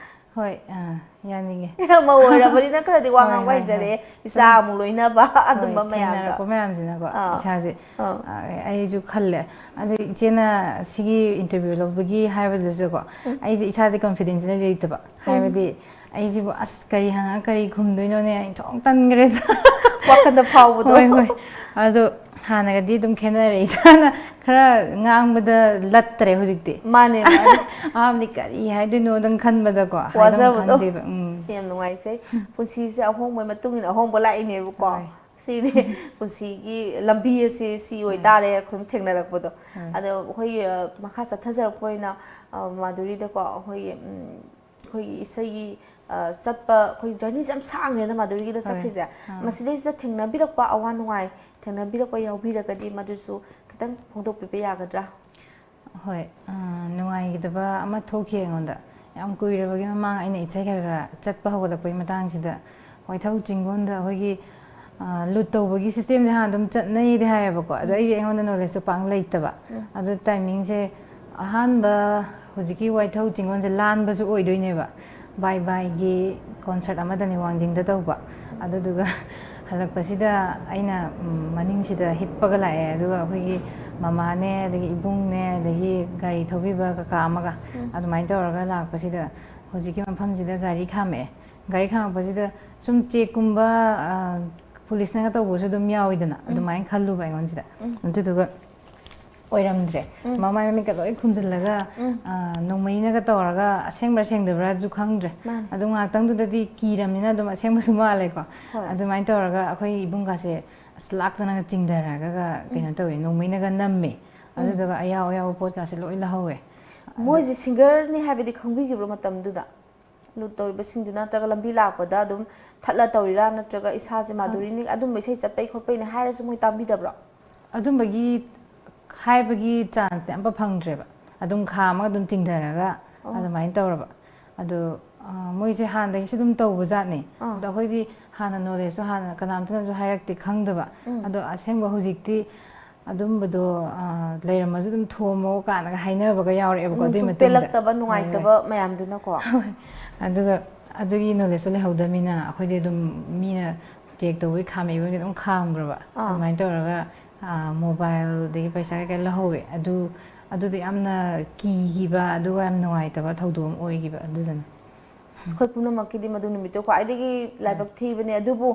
ꯍꯣꯏ, ꯑꯥ, ꯌꯥꯅꯤꯡꯉꯦ꯫ ꯃꯧ ꯑꯣꯏꯔꯕꯅꯤꯅ ꯈꯔꯗꯤ ꯋꯥ ꯍꯣꯏ, ꯉꯥꯡꯕ ꯍꯣꯏ, ꯍꯩꯖꯔꯛꯑꯦ, ꯍꯣꯏ꯫ ꯏꯆꯥ ꯍꯣꯏ, ꯑꯃꯨꯛ ꯂꯣꯏꯅꯕ ꯑꯗꯨꯝꯕ ꯍꯣꯏ, ꯃꯌꯥꯝꯗꯣ꯫ ꯊꯦꯡꯅꯔꯛꯄ ꯃꯌꯥꯝꯁꯤꯅꯀꯣ ꯑꯥ꯫ ꯏꯁꯥꯁꯦ, ꯑꯥ꯫ ꯑꯥ, ꯑꯩꯁꯨ ꯈꯜꯂꯦ꯫ ꯑꯗꯩ ꯏꯆꯦꯅ ꯁꯤꯒꯤ interview ꯂꯧꯕꯒꯤ ꯍꯥꯏꯕꯗꯨꯗꯁꯨꯀꯣ, ꯑꯩꯁꯦ ꯏꯁꯥꯗꯤ confidence ꯂꯩꯇꯕ꯫ ꯍꯥꯏꯕꯗꯤ ꯑꯩꯁꯤꯕꯨ ꯑꯁ ꯀꯔꯤ ꯍꯪꯉ ꯀꯔꯤ ꯈꯨꯝꯗꯣꯏꯅꯣꯅꯦ, ꯑꯩ ꯊꯣꯛ ꯇꯟꯈ꯭ꯔꯦꯗ꯫ ꯋꯥꯈꯜꯗ ꯐꯥꯎꯕꯗꯣ꯫ ꯍꯣꯏ, ꯍꯣꯏ꯫ ꯑꯗꯣ ꯍꯥꯟꯅꯒꯗꯤ ꯑꯗꯨꯝ ꯈꯦꯠꯅꯔꯦ꯫ ꯏꯁꯥꯅ ꯈꯔ ꯉꯥꯡꯕꯗ ꯂꯠꯇ꯭ꯔꯦ ꯍꯧꯖꯤꯛꯇꯤ꯫ ꯃꯥꯅꯦ, ꯃꯥꯅꯦ꯫ ꯑꯍꯥꯟꯕꯗꯤ ꯀꯔꯤ ꯍꯥꯏꯗꯣꯏꯅꯣꯗꯪ ꯈꯟꯕꯗꯀꯣ, ꯍꯥꯏꯐꯝ ꯋꯥꯖꯕꯗꯣ꯫ ꯈꯪꯗꯦꯕ꯫ ꯎꯝ꯫ ꯌꯥꯝ ꯅꯨꯡꯉꯥꯏꯖꯩ꯫ ꯄꯨꯟꯁꯤꯁꯦ ꯑꯍꯣꯡꯕꯒꯤ ꯃꯇꯨꯡ ꯏꯟꯅ ꯑꯍꯣꯡꯕ ꯂꯥꯛꯏꯅꯦꯕꯀꯣ꯫ ꯍꯣꯏ꯫ ꯁꯤꯅꯤ ꯄꯨꯟꯁꯤꯒꯤ ꯂꯝꯕꯤ ꯑꯁꯤ ꯁꯤ ꯑꯣꯏꯇꯥꯔꯦ ꯑꯩꯈꯣꯏ ꯊꯦꯡꯅꯔꯛꯄꯗꯣ꯫ ꯍꯣꯏ꯫ ꯑꯗꯣ ꯑꯩꯈꯣꯏ, ꯑ, ꯃꯈꯥ ꯆꯠꯊꯖꯔꯛꯄ ꯑꯣꯏꯅ, ꯑ, ꯃꯥꯙꯨꯔꯤꯗꯀꯣ, ꯑꯩꯈꯣꯏꯒꯤ, ꯎꯝ, ꯑꯩꯈꯣꯏꯒꯤ ꯏꯁꯩꯒꯤ, ꯑ, ꯆꯠꯄ, ꯑꯩꯈꯣꯏ journeyꯁꯦ ꯌꯥꯝ ꯁꯥꯡꯉꯦꯅ ꯃꯥꯙꯨꯔꯤꯒꯤꯗ ꯍꯣꯏ꯫ ꯆꯠꯈ꯭ꯔꯤꯁꯦ꯫ ꯑꯥ꯫ ꯃꯁꯤꯗꯩꯁꯤꯗ ꯊꯦꯡꯅꯕꯤꯔꯛꯄ ꯑꯋꯥ ꯅꯨꯡꯉꯥꯏ, ꯊꯦꯡꯅꯕꯤꯔꯛꯄ ꯌꯥꯎꯕꯤꯔꯒꯗꯤ ꯃꯗꯨꯁꯨ ꯈꯤꯇꯪ ꯐꯣꯡꯗꯣꯛꯄꯤꯕ ꯌꯥꯒꯗ꯭ꯔꯥ? ꯍꯣꯏ, ꯑ, ꯅꯨꯡꯉꯥꯏꯈꯤꯗꯕ ꯑꯃ ꯊꯣꯛꯈꯤ ꯑꯩꯉꯣꯟꯗ꯫ ꯌꯥꯝ ꯀꯨꯏꯔꯕꯒꯤ ꯃꯃꯥꯡ ꯑꯩꯅ ꯏꯁꯩ ꯈꯔ ꯈꯔ ꯆꯠꯄ ꯍꯧꯒꯠꯂꯛꯄꯒꯤ ꯃꯇꯥꯡꯁꯤꯗ ꯋꯥꯏꯊꯧ ꯆꯤꯡꯒꯣꯟꯗ ꯑꯩꯈꯣꯏꯒꯤ, ꯑ, ꯂꯨꯠ ꯇꯧꯕꯒꯤ systemꯁꯦ ꯍꯥꯟꯅ ꯑꯗꯨꯝ ꯆꯠꯅꯩꯗꯤ ꯍꯥꯏꯌꯦꯕꯀꯣ꯫ ꯑꯗꯣ ꯑꯩꯗꯤ ꯑꯩꯉꯣꯟꯗ knowledgeꯇꯣ ꯄꯥꯛ ꯂꯩꯇꯕ꯫ ꯑꯗꯨ timingꯁꯦ ꯑꯍꯥꯟꯕ ꯍꯧꯖꯤꯛꯀꯤ ꯋꯥꯏꯊꯧ ꯆꯤꯡꯒꯣꯟꯁꯦ ꯂꯥꯟꯕꯁꯨ ꯑꯣꯏꯗꯣꯏꯅꯦꯕ꯫ ꯕꯥꯏ ꯕꯥꯏꯒꯤ concert ꯑꯃꯗꯅꯦ ꯋꯥꯡꯖꯤꯡꯗ ꯇꯧꯕ꯫ ꯑꯗꯨꯗꯨꯒ ꯍꯜꯂꯛꯄꯁꯤꯗ ꯑꯩꯅ, ꯎꯝ, ꯃꯅꯤꯡꯁꯤꯗ ꯍꯤꯞꯄꯒ ꯂꯥꯛꯑꯦ꯫ ꯑꯗꯨꯒ ꯑꯩꯈꯣꯏꯒꯤ ꯃꯃꯥꯅꯦ, ꯑꯗꯒꯤ ꯏꯕꯨꯡꯅꯦ, ꯑꯗꯒꯤ ꯒꯥꯔꯤ ꯊꯧꯕꯤꯕ ꯀꯀꯥ ꯑꯃꯒ ꯑꯗꯨꯃꯥꯏꯅ ꯇꯧꯔꯒ ꯂꯥꯛꯄꯁꯤꯗ ꯍꯧꯖꯤꯛꯀꯤ ꯃꯐꯝꯁꯤꯗ ꯒꯥꯔꯤ ꯈꯥꯝꯃꯛꯑꯦ꯫ ꯒꯥꯔꯤ ꯈꯥꯝꯃꯛꯄꯁꯤꯗ ꯁꯨꯝ checkꯀꯨꯝꯕ, ꯑ, policeꯅꯒ ꯇꯧꯕꯁꯨ ꯑꯗꯨꯝ ꯌꯥꯎꯋꯤꯗꯅ, ꯑꯗꯨꯃꯥꯏꯅ ꯈꯜꯂꯨꯕ ꯑꯩꯉꯣꯟꯁꯤꯗ꯫ ꯑꯗꯨꯗꯨꯒ ꯑꯣꯏꯔꯝꯗ꯭ꯔꯦ꯫ ꯃꯃꯥꯏ ꯃꯃꯤꯠꯀ ꯂꯣꯏ ꯈꯨꯝꯖꯤꯜꯂꯒ, ꯑ, ꯅꯣꯡꯃꯩꯅꯒ ꯇꯧꯔꯒ ꯑꯁꯦꯡꯕ꯭ꯔꯥ ꯁꯦꯡꯗꯕ꯭ꯔꯥꯁꯨ ꯈꯪꯗ꯭ꯔꯦ꯫ ꯃꯥꯅꯦ꯫ ꯑꯗꯨ ꯉꯥꯏꯍꯥꯛꯇꯪꯗꯨꯗꯗꯤ ꯀꯤꯔꯝꯅꯤꯅ ꯑꯗꯨꯝ ꯑꯁꯦꯡꯕꯁꯨ ꯃꯥꯜꯂꯦꯀꯣ꯫ ꯍꯣꯏ꯫ ꯑꯗꯨꯃꯥꯏꯅ ꯇꯧꯔꯒ ꯑꯩꯈꯣꯏ ꯏꯕꯨꯡꯒꯥꯁꯦ ꯑꯁ ꯂꯥꯛꯇꯅꯒ ꯆꯤꯡꯊꯔꯒ ꯀꯩꯅꯣ ꯇꯧꯋꯦ, ꯅꯣꯡꯃꯩꯅꯒ ꯅꯝꯃꯦ꯫ ꯑꯗꯨꯗꯨꯒ ꯑꯌꯥꯎ ꯑꯌꯥꯎꯕ ꯄꯣꯠꯀꯥꯁꯦ ꯂꯣꯏ ꯂꯧꯍꯧꯋꯦ꯫ ꯃꯣꯏꯁꯦ singerꯅꯤ ꯍꯥꯏꯕꯗꯤ ꯈꯪꯕꯤꯈꯤꯕ꯭ꯔꯣ ꯃꯇꯝꯗꯨꯗ? ꯂꯨꯠ ꯇꯧꯔꯤꯕꯁꯤꯡꯗꯨꯅ ꯅꯠꯇ꯭ꯔꯒ ꯂꯝꯕꯤ ꯂꯥꯛꯄꯗ ꯑꯗꯨꯝ ꯊꯠꯂ ꯇꯧꯔꯤꯔꯥ, ꯅꯠꯇ꯭ꯔꯒ ꯏꯁꯥꯁꯦ ꯃꯥꯙꯨꯔꯤꯅꯤ ꯑꯗꯨꯝꯕ ꯏꯁꯩ ꯆꯠꯄꯩ ꯈꯣꯠꯄꯩꯅꯦ ꯍꯥꯏꯔꯁꯨ ꯃꯣꯏ ꯇꯥꯕꯤꯗꯕ꯭ꯔꯣ? ꯑꯗꯨꯝꯕꯒꯤ ꯍꯥꯏꯕꯒꯤ chanceꯇꯤ ꯑꯝꯇ ꯐꯪꯗ꯭ꯔꯦꯕ꯫ ꯑꯗꯨꯝ ꯈꯥꯝꯃꯒ ꯑꯗꯨꯝ ꯆꯤꯡꯊꯔꯒ ꯑꯗꯨꯃꯥꯏꯅ ꯇꯧꯔꯕ꯫ ꯑꯗꯣ, ꯑ, ꯃꯣꯏꯁꯦ ꯍꯥꯟꯅꯗꯒꯤꯁꯨ ꯑꯗꯨꯝ ꯇꯧꯕꯖꯥꯠꯅꯤ꯫ ꯑꯥ꯫ ꯑꯗꯣ ꯑꯩꯈꯣꯏꯗꯤ ꯍꯥꯟꯅ knowledgeꯇꯣ ꯍꯥꯟꯅ ꯀꯅꯥꯝꯇꯅꯁꯨ ꯍꯥꯏꯔꯛꯇꯦ, ꯈꯪꯗꯕ꯫ ꯑꯗꯣ ꯑꯁꯦꯡꯕ ꯍꯧꯖꯤꯛꯇꯤ ꯑꯗꯨꯝꯕꯗꯣ, ꯑ, ꯂꯩꯔꯝꯃꯁꯨ ꯑꯗꯨꯝ ꯊꯣꯝꯃꯣ ꯀꯥꯏꯅꯒ ꯍꯥꯏꯅꯕꯒ ꯌꯥꯎꯔꯛꯑꯦꯕꯀꯣ꯫ ꯑꯗꯨꯒꯤ ꯎꯝ, ꯁꯨꯝ ꯃꯇꯨꯡꯗ ꯄꯦꯜꯂꯛꯇꯕ, ꯍꯣꯏ, ꯍꯣꯏ, ꯅꯨꯡꯉꯥꯏꯇꯕ ꯃꯌꯥꯝꯗꯨꯅꯀꯣ꯫ ꯍꯣꯏ꯫ ꯑꯗꯨꯒ ꯑꯗꯨꯒꯤ ꯅꯣꯂꯦꯖꯇꯣ ꯂꯩꯍꯧꯗꯕꯅꯤꯅ ꯑꯩꯈꯣꯏꯗꯤ ꯑꯗꯨꯝ ꯃꯤꯅ ꯇꯦꯛ ꯇꯧꯕꯒꯤ ꯈꯥꯝꯃꯛꯏꯕꯒꯤ ꯑꯗꯨꯝ ꯈꯥꯝꯈ꯭ꯔꯕ꯫ ꯑꯥ꯫ ꯑꯗꯨꯃꯥꯏꯅ ꯇꯧꯔꯒ, ꯑ, ꯃꯣꯕꯥꯏꯜꯗꯒꯤ ꯄꯩꯁꯥ ꯀꯩꯀꯥ ꯂꯧꯍꯧꯋꯦ꯫ ꯑꯗꯨ, ꯑꯗꯨꯗꯣ ꯌꯥꯝꯅ ꯀꯤꯈꯤꯕ, ꯑꯗꯨꯒ ꯌꯥꯝ ꯅꯨꯡꯉꯥꯏꯇꯕ ꯊꯧꯗꯣꯛ ꯑꯃ ꯑꯣꯏꯈꯤꯕ ꯑꯗꯨꯗꯨꯅ꯫ ꯑꯩꯈꯣꯏ ꯄꯨꯝꯅꯃꯛꯀꯤꯗꯤ ꯃꯗꯨ ꯅꯨꯃꯤꯠꯇꯣ ꯈ꯭ꯋꯥꯏꯗꯒꯤ ꯂꯥꯏꯕꯛ ꯊꯤꯕꯅꯦ꯫ ꯑꯗꯨꯕꯨ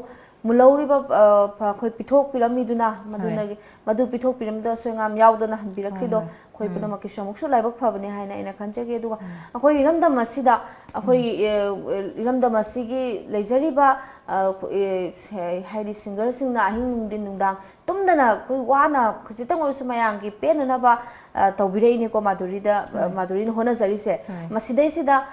ꯂꯧꯔꯤꯕ, ꯑ, ꯐ-, ꯑꯩꯈꯣꯏ ꯄꯤꯊꯣꯛꯄꯤꯔꯝꯃꯤꯗꯨꯅ ꯃꯗꯨꯅ, ꯃꯗꯨ ꯄꯤꯊꯣꯛꯄꯤꯔꯝꯕꯗꯣ ꯑꯁꯣꯏ ꯑꯉꯥꯝ ꯌꯥꯎꯗꯅ ꯍꯟꯕꯤꯔꯛꯈ꯭ꯔꯤꯗꯣ ꯍꯣꯏ, ꯍꯣꯏ꯫ ꯑꯩꯈꯣꯏ ꯄꯨꯝꯅꯃꯛꯀꯤꯁꯨ ꯑꯃꯨꯛꯁꯨ ꯂꯥꯏꯕꯛ ꯐꯕꯅꯦ ꯍꯥꯏꯅ ꯑꯩꯅ ꯈꯟꯖꯒꯦ꯫ ꯑꯗꯨꯒ ꯑꯩꯈꯣꯏ ꯏꯔꯝꯗꯝ ꯑꯁꯤꯗ, ꯑꯩꯈꯣꯏ, ꯑ, ꯏꯔꯝꯗꯝ ꯑꯁꯤꯒꯤ ꯂꯩꯖꯔꯤꯕ, ꯑ, ꯑ, ꯍꯥꯏꯗꯤ ꯁꯤꯡꯒꯔꯁꯤꯡꯅ ꯑꯍꯤꯡ ꯅꯨꯡꯊꯤꯟ ꯅꯨꯡꯗꯥꯡ ꯇꯨꯝꯗꯅ ꯑꯩꯈꯣꯏ ꯋꯥꯅ ꯈꯖꯤꯛꯇꯪ ꯑꯣꯏꯔꯁꯨ ꯃꯌꯥꯝꯒꯤ ꯄꯦꯟꯅꯅꯕ, ꯑ, ꯇꯧꯕꯤꯔꯛꯏꯅꯦꯀꯣ ꯃꯥꯙꯨꯔꯤꯗ, ꯑ, ꯃꯥꯙꯨꯔꯤꯅ ꯍꯣꯠꯅꯖꯔꯤꯁꯦ꯫ ꯃꯁꯤꯗꯩꯁꯤꯗ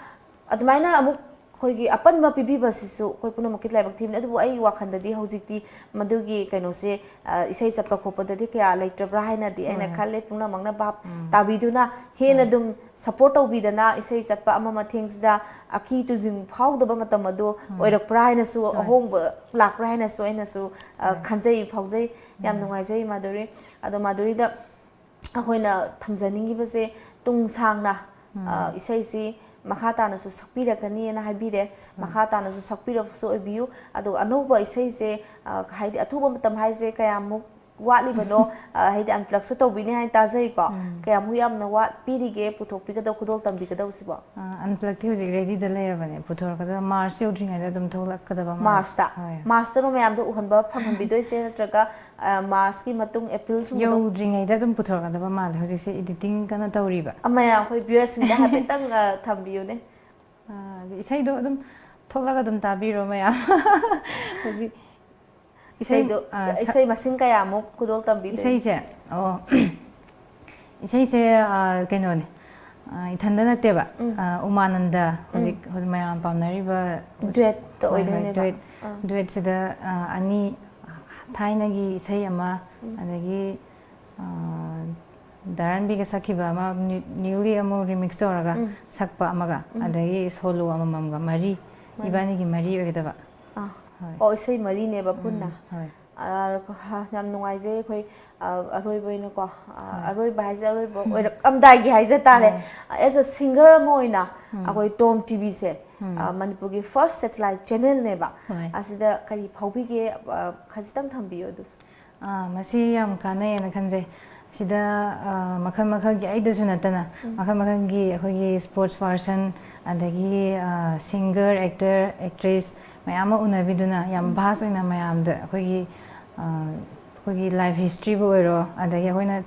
ꯑꯗꯨꯃꯥꯏꯅ ꯑꯃꯨꯛ ꯑꯩꯈꯣꯏꯒꯤ ꯑꯄꯟꯕ ꯄꯤꯕꯤꯕꯁꯤꯁꯨ ꯑꯩꯈꯣꯏ ꯄꯨꯝꯅꯃꯛꯀꯤ ꯂꯥꯏꯕꯛ ꯊꯤꯕꯅꯤ꯫ ꯑꯗꯨꯕꯨ ꯑꯩꯒꯤ ꯋꯥꯈꯜꯗꯗꯤ ꯍꯧꯖꯤꯛꯇꯤ ꯃꯗꯨꯒꯤ ꯀꯩꯅꯣꯁꯦ, ꯑ, ꯏꯁꯩ ꯆꯠꯄ ꯈꯣꯠꯄꯗꯗꯤ ꯀꯌꯥ ꯂꯩꯇ꯭ꯔꯕ꯭ꯔꯥ ꯍꯥꯏꯅꯗꯤ ꯑꯩꯅ ꯈꯜꯂꯦ꯫ ꯄꯨꯝꯅꯃꯛꯅ ꯚꯥꯞ ꯇꯥꯕꯤꯗꯨꯅ ꯍꯦꯟꯅ ꯑꯗꯨꯝ ꯁꯞꯄꯣꯔꯠ ꯇꯧꯕꯤꯗꯅ ꯏꯁꯩ ꯆꯠꯄ ꯑꯃ ꯃꯊꯦꯡꯁꯤꯗ ꯑꯀꯤ ꯇꯨꯖꯤꯡ ꯐꯥꯎꯗꯕ ꯃꯇꯝ ꯑꯗꯨ ꯑꯣꯏꯔꯛꯄ꯭ꯔꯥ ꯍꯥꯏꯅꯁꯨ, ꯑꯍꯣꯡꯕ ꯂꯥꯛꯄ꯭ꯔꯥ ꯍꯥꯏꯅꯁꯨ ꯑꯩꯅꯁꯨ, ꯑ, ꯈꯟꯖꯩ, ꯐꯥꯎꯖꯩ꯫ ꯌꯥꯝ ꯅꯨꯡꯉꯥꯏꯖꯩ ꯃꯥꯙꯨꯔꯤ꯫ ꯑꯗꯣ ꯃꯥꯙꯨꯔꯤꯗ ꯑꯩꯈꯣꯏꯅ ꯊꯝꯖꯅꯤꯡꯉꯤꯕꯁꯦ ꯇꯨꯡ ꯁꯥꯡꯅ, ꯑ, ꯏꯁꯩꯁꯤ ꯃꯈꯥ ꯇꯥꯅꯁꯨ ꯁꯛꯄꯤꯔꯛꯀꯅꯤꯅ ꯍꯥꯏꯕꯤꯔꯦ꯫ ꯃꯈꯥ ꯇꯥꯅꯁꯨ ꯁꯛꯄꯤꯔꯛꯄꯁꯨ ꯑꯣꯏꯕꯤꯌꯨ꯫ ꯑꯗꯨꯒ ꯑꯅꯧꯕ ꯏꯁꯩꯁꯦ, ꯑ, ꯍꯥꯏꯗꯤ ꯑꯊꯨꯕ ꯃꯇꯝ ꯍꯥꯏꯁꯦ ꯀꯌꯥꯃꯨꯛ ꯋꯥꯠꯂꯤꯕꯅꯣ? ꯑ, ꯍꯥꯏꯗꯤ ꯑꯟꯄ꯭ꯂꯛꯁꯨ ꯇꯧꯕꯤꯅꯤ ꯍꯥꯏꯅ ꯇꯥꯖꯩꯀꯣ꯫ ꯀꯌꯥꯃꯨꯛ ꯌꯥꯝꯅ ꯋꯥꯠꯄꯤꯔꯤꯒꯦ ꯄꯨꯊꯣꯛꯄꯤꯒꯗꯧ, ꯈꯨꯗꯣꯜ ꯇꯝꯕꯤꯒꯗꯧꯁꯤꯕꯣ? ꯑ, ꯑꯟꯄ꯭ꯂꯛꯇꯤ ꯍꯧꯖꯤꯛ ꯔꯦꯗꯤꯗ ꯂꯩꯔꯕꯅꯦ, ꯄꯨꯊꯣꯔꯛꯀꯗꯕ ꯃꯥꯔꯁ ꯌꯧꯗ꯭ꯔꯤꯉꯩꯗ ꯑꯗꯨꯝ ꯊꯣꯛꯂꯛꯀꯗꯕ ꯃꯥꯜꯂꯦ꯫ ꯃꯥꯔꯁꯇ? ꯍꯣꯏ꯫ ꯃꯥꯔꯁꯇꯔꯣ ꯃꯌꯥꯝꯗꯣ ꯎꯍꯟꯕ ꯐꯪꯍꯟꯕꯤꯗꯣꯏꯁꯦ, ꯅꯠꯇ꯭ꯔꯒ, ꯑ, ꯃꯥꯔꯁꯀꯤ ꯃꯇꯨꯡ ꯑꯦꯄ꯭ꯔꯤꯜ ꯁꯨꯝꯕꯗ? ꯌꯧꯗ꯭ꯔꯤꯉꯩꯗ ꯑꯗꯨꯝ ꯄꯨꯊꯣꯔꯛꯀꯗꯕ ꯃꯥꯜꯂꯦ, ꯍꯧꯖꯤꯛꯁꯦ ꯏꯗꯤꯇꯤꯡ ꯀꯟꯅ ꯇꯧꯔꯤꯕ꯫ ꯑꯃ ꯑꯩꯈꯣꯏ ꯚ꯭ꯌꯨꯌꯔꯁꯤꯡꯗ ꯍꯥꯏꯐꯦꯠꯇꯪ, ꯑ, ꯊꯝꯕꯤꯌꯨꯅꯦ꯫ ꯑ, ꯑꯗ ꯏꯁꯩꯗꯣ ꯑꯗꯨꯝ ꯊꯣꯛꯂꯒ ꯑꯗꯨꯝ ꯇꯥꯕꯤꯔꯣ ꯃꯌꯥꯝ꯫ ꯍꯧꯖꯤꯛ ꯏꯁꯩ, ꯏꯁꯩꯗꯣ, ꯑ, ꯁ- ꯏꯁꯩ ꯃꯁꯤꯡ ꯀꯌꯥꯃꯨꯛ ꯈꯨꯗꯣꯜ ꯇꯝꯕꯤꯗꯣꯏꯅꯣ? ꯏꯁꯩꯁꯦ? ꯑꯣ꯫ ꯏꯁꯩꯁꯦ, ꯑ, ꯀꯩꯅꯣꯅꯦ, ꯑ, ꯏꯊꯟꯗ ꯅꯠꯇꯦꯕ꯫ ꯎꯝ꯫ ꯑ, ꯎꯃꯥꯅꯟꯗ, ꯎꯝ꯫ ꯍꯧꯖꯤꯛ, ꯍꯧꯖꯤꯛ ꯃꯌꯥꯝ ꯄꯥꯝꯅꯔꯤꯕ, ꯗ꯭ꯌꯨꯌꯦꯠꯇ ꯍꯣꯏ, ꯍꯣꯏ, ꯑꯣꯏꯗꯣꯏꯅꯦꯕ꯫ ꯗ꯭ꯌꯨꯌꯦꯠ, ꯑꯥ꯫ ꯗ꯭ꯌꯨꯌꯦꯠꯁꯤꯗ, ꯑ, ꯑꯅꯤ, ꯊꯥꯏꯅꯒꯤ ꯏꯁꯩ ꯑꯃ, ꯎꯝ꯫ ꯑꯗꯒꯤ, ꯑ, ꯗꯥ ꯔꯟꯕꯤꯒ ꯁꯛꯈꯤꯕ ꯑꯃ, ꯅ꯭ꯌꯨ-, ꯅ꯭ꯌꯨꯂꯤ ꯑꯃꯨꯛ ꯔꯤꯃꯤꯛꯁ ꯇꯧꯔꯒ ꯎꯝ꯫ ꯁꯛꯄ ꯑꯃꯒ, ꯎꯝ꯫ ꯑꯗꯒꯤ ꯁꯣꯂꯣ ꯑꯃꯃꯝꯒ, ꯃꯔꯤ, ꯃꯔꯤ꯫ ꯏꯕꯥꯅꯤꯒꯤ ꯃꯔꯤ ꯑꯣꯏꯒꯗꯕ꯫ ꯑꯥ꯫ ꯍꯣꯏ꯫ ꯑꯣ, ꯏꯁꯩ ꯃꯔꯤꯅꯦꯕ ꯄꯨꯟꯅ꯫ ꯎꯝ, ꯍꯣꯏ꯫ ꯑ, ꯌꯥꯝ ꯅꯨꯡꯉꯥꯏꯖꯩ ꯑꯩꯈꯣꯏ, ꯑ, ꯑꯔꯣꯏꯕ ꯑꯣꯏꯅꯀꯣ, ꯑ, ꯑꯔꯣꯏꯕ ꯍꯥꯏꯁꯦ ꯑꯔꯣꯏꯕ ꯑꯣꯏꯔꯛꯂꯝꯗꯥꯏꯒꯤ ꯍꯥꯏꯖ ꯇꯥꯔꯦ꯫ As a singer ꯑꯃ ꯑꯣꯏꯅ ꯑꯩꯈꯣꯏ ꯇꯣꯝ ꯇꯤꯚꯤꯁꯦ, ꯑ, ꯃꯅꯤꯄꯨꯔꯒꯤ first satellite channelꯅꯦꯕ꯫ ꯍꯣꯏ꯫ ꯑꯁꯤꯗ ꯀꯔꯤ ꯐꯥꯎꯕꯤꯒꯦ, ꯑ, ꯈꯖꯤꯛꯇꯪ ꯊꯝꯕꯤꯌꯨ ꯑꯗꯨꯁꯨ꯫ ꯑꯥ, ꯃꯁꯤ ꯌꯥꯝ ꯀꯥꯟꯅꯩꯌꯦꯅ ꯈꯟꯖꯩ꯫ ꯁꯤꯗ, ꯑꯥ, ꯃꯈꯜ ꯃꯈꯜꯒꯤ, ꯑꯩꯗꯁꯨ ꯅꯠꯇꯅ, ꯃꯈꯜ ꯃꯈꯜꯒꯤ ꯑꯩꯈꯣꯏꯒꯤ sports person, ꯑꯗꯒꯤ, ꯑꯥ, singer, actor, actress ꯃꯌꯥꯝ ꯑꯃ ꯎꯅꯕꯤꯗꯨꯅ ꯌꯥꯝ vast ꯑꯣꯏꯅ ꯃꯌꯥꯝꯗ ꯑꯩꯈꯣꯏꯒꯤ, ꯑꯥ, ꯑꯩꯈꯣꯏꯒꯤ life historyꯕꯨ ꯑꯣꯏꯔꯣ, ꯑꯗꯒꯤ ꯑꯩꯈꯣꯏꯅ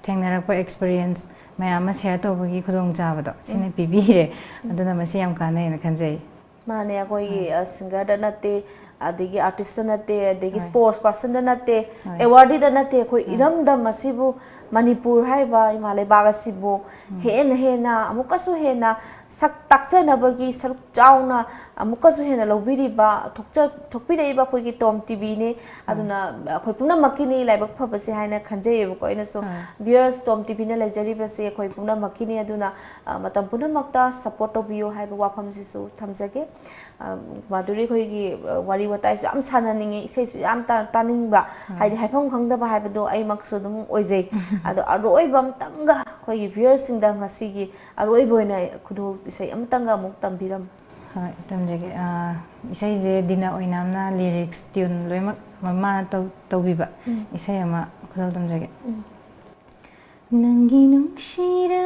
ꯊꯦꯡꯅꯔꯛꯄ experience ꯃꯌꯥꯝ ꯑꯃ share ꯇꯧꯕꯒꯤ ꯈꯨꯗꯣꯡꯆꯥꯕꯗꯣ ꯁꯤꯅ ꯄꯤꯕꯤꯔꯦ꯫ ꯑꯗꯨꯅ ꯃꯁꯤ ꯌꯥꯝ ꯀꯥꯟꯅꯩꯌꯦꯅ ꯈꯟꯖꯩ꯫ ꯃꯥꯅꯦ, ꯑꯩꯈꯣꯏꯒꯤ, ꯑ, singerꯗ ꯅꯠꯇꯦ, ꯑꯗꯒꯤ artistꯇ ꯅꯠꯇꯦ, ꯑꯗꯒꯤ ꯍꯣꯏ꯫ sports personꯗ ꯅꯠꯇꯦ, ꯍꯣꯏ꯫ awardꯗ ꯅꯠꯇꯦ, ꯑꯩꯈꯣꯏ ꯏꯔꯝꯗꯝ ꯑꯁꯤꯕꯨ, ꯃꯅꯤꯄꯨꯔ ꯍꯥꯏꯔꯤꯕ ꯏꯃꯥ ꯂꯩꯕꯥꯛ ꯑꯁꯤꯕꯨ ꯍꯦꯟꯅ ꯍꯦꯟꯅ ꯑꯃꯨꯛꯀꯁꯨ ꯍꯦꯟꯅ ꯁꯛ ꯇꯥꯛꯆꯅꯕꯒꯤ ꯁꯔꯨꯛ ꯆꯥꯎꯅ ꯑꯃꯨꯛꯀꯁꯨ ꯍꯦꯟꯅ ꯂꯧꯕꯤꯔꯤꯕ, ꯊꯣꯛꯆ-, ꯊꯣꯛꯄꯤꯔꯛꯏꯕ ꯑꯩꯈꯣꯏꯒꯤ ꯇꯣꯝ ꯇꯤꯚꯤꯅꯤ꯫ ꯑꯗꯨꯅ ꯑꯩꯈꯣꯏ ꯄꯨꯝꯅꯃꯛꯀꯤꯅꯤ ꯂꯥꯏꯕꯛ ꯐꯕꯁꯦ ꯍꯥꯏꯅ ꯈꯟꯖꯩꯌꯦꯕꯀꯣ꯫ ꯑꯩꯅꯁꯨ viewers ꯇꯣꯝ ꯇꯤꯚꯤꯅ ꯂꯩꯖꯔꯤꯕꯁꯦ ꯑꯩꯈꯣꯏ ꯄꯨꯝꯅꯃꯛꯀꯤꯅꯤ꯫ ꯑꯗꯨꯅ, ꯑ, ꯃꯇꯝ ꯄꯨꯝꯅꯃꯛꯇ support ꯇꯧꯕꯤꯌꯨ ꯍꯥꯏꯕ ꯋꯥꯐꯝꯁꯤꯁꯨ ꯊꯝꯖꯒꯦ꯫ ꯑ, ꯃꯥꯙꯨꯔꯤ, ꯑꯩꯈꯣꯏꯒꯤ, ꯑ, ꯋꯥꯔꯤ ꯋꯥꯇꯥꯏꯁꯨ ꯌꯥꯝ ꯁꯥꯟꯅꯅꯤꯡꯉꯤ, ꯏꯁꯩꯁꯨ ꯌꯥꯝ ꯇꯥ-, ꯇꯥꯅꯤꯡꯕ, ꯍꯥꯏꯗꯤ ꯍꯥꯏꯐꯝ ꯈꯪꯗꯕ ꯍꯥꯏꯕꯗꯣ ꯑꯩꯃꯛꯁꯨ ꯑꯗꯨꯝ ꯑꯣꯏꯖꯩ꯫ ꯑꯗꯣ ꯑꯔꯣꯏꯕ ꯑꯝꯇꯪꯒ ꯑꯩꯈꯣꯏꯒꯤ viewersꯁꯤꯡꯗ ꯉꯁꯤꯒꯤ ꯑꯔꯣꯏꯕ ꯑꯣꯏꯅ ꯈꯨꯗꯣꯜ ꯏꯁꯩ ꯑꯃꯇꯪꯒ ꯑꯃꯨꯛ ꯇꯝꯕꯤꯔꯝꯃꯨ꯫ ꯍꯣꯏ, ꯇꯝꯖꯒꯦ꯫ ꯑ, ꯏꯁꯩꯁꯦ ꯗꯤꯅ ꯑꯣꯏꯅꯥꯝꯅ lyrics, tune ꯂꯣꯏꯅꯃꯛ ꯃ-, ꯃꯥꯅ ꯇꯧ-, ꯇꯧꯕꯤꯕ ꯏꯁꯩ ꯑꯃ ꯈꯨꯗꯣꯜ ꯇꯝꯖꯒꯦ꯫ ꯅꯪꯒꯤ ꯅꯨꯡꯁꯤꯔ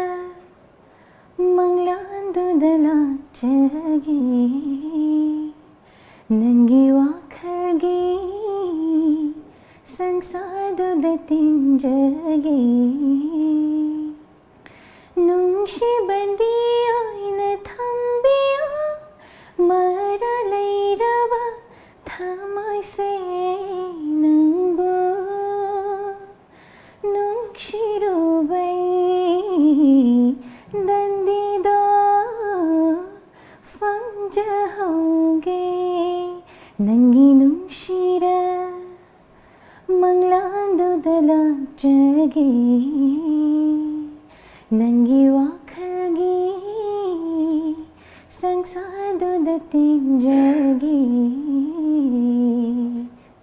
ꯃꯪꯂꯥꯟꯗꯨꯗ ꯂꯥꯛꯆꯒꯦ, ꯅꯪꯒꯤ ꯋꯥꯈꯜꯒꯤ ꯁꯪꯁꯥꯔꯗꯨꯗ ꯇꯤꯟꯖꯒꯦ꯫ ꯅꯨꯡꯁꯤꯕꯟꯗꯤ ꯑꯣꯏꯅ ꯊꯝꯕꯤꯌꯨ, ꯃꯔꯥ ꯂꯩꯔꯕ ꯊꯃꯣꯏꯁꯦ ꯅꯪꯕꯨ ꯅꯨꯡꯁꯤꯔꯨꯕꯩ ꯗꯟꯗꯤꯗꯣ ꯐꯪꯖꯍꯧꯒꯦ꯫ ꯅꯪꯒꯤ ꯅꯨꯡꯁꯤꯔ ꯃꯪꯂꯥꯟꯗꯨꯗ ꯂꯥꯛꯆꯒꯦ, ꯅꯪꯒꯤ ꯋꯥꯈꯜꯒꯤ ꯁꯪꯁꯥꯔꯗꯨꯗ ꯇꯤꯟꯖꯒꯦ꯫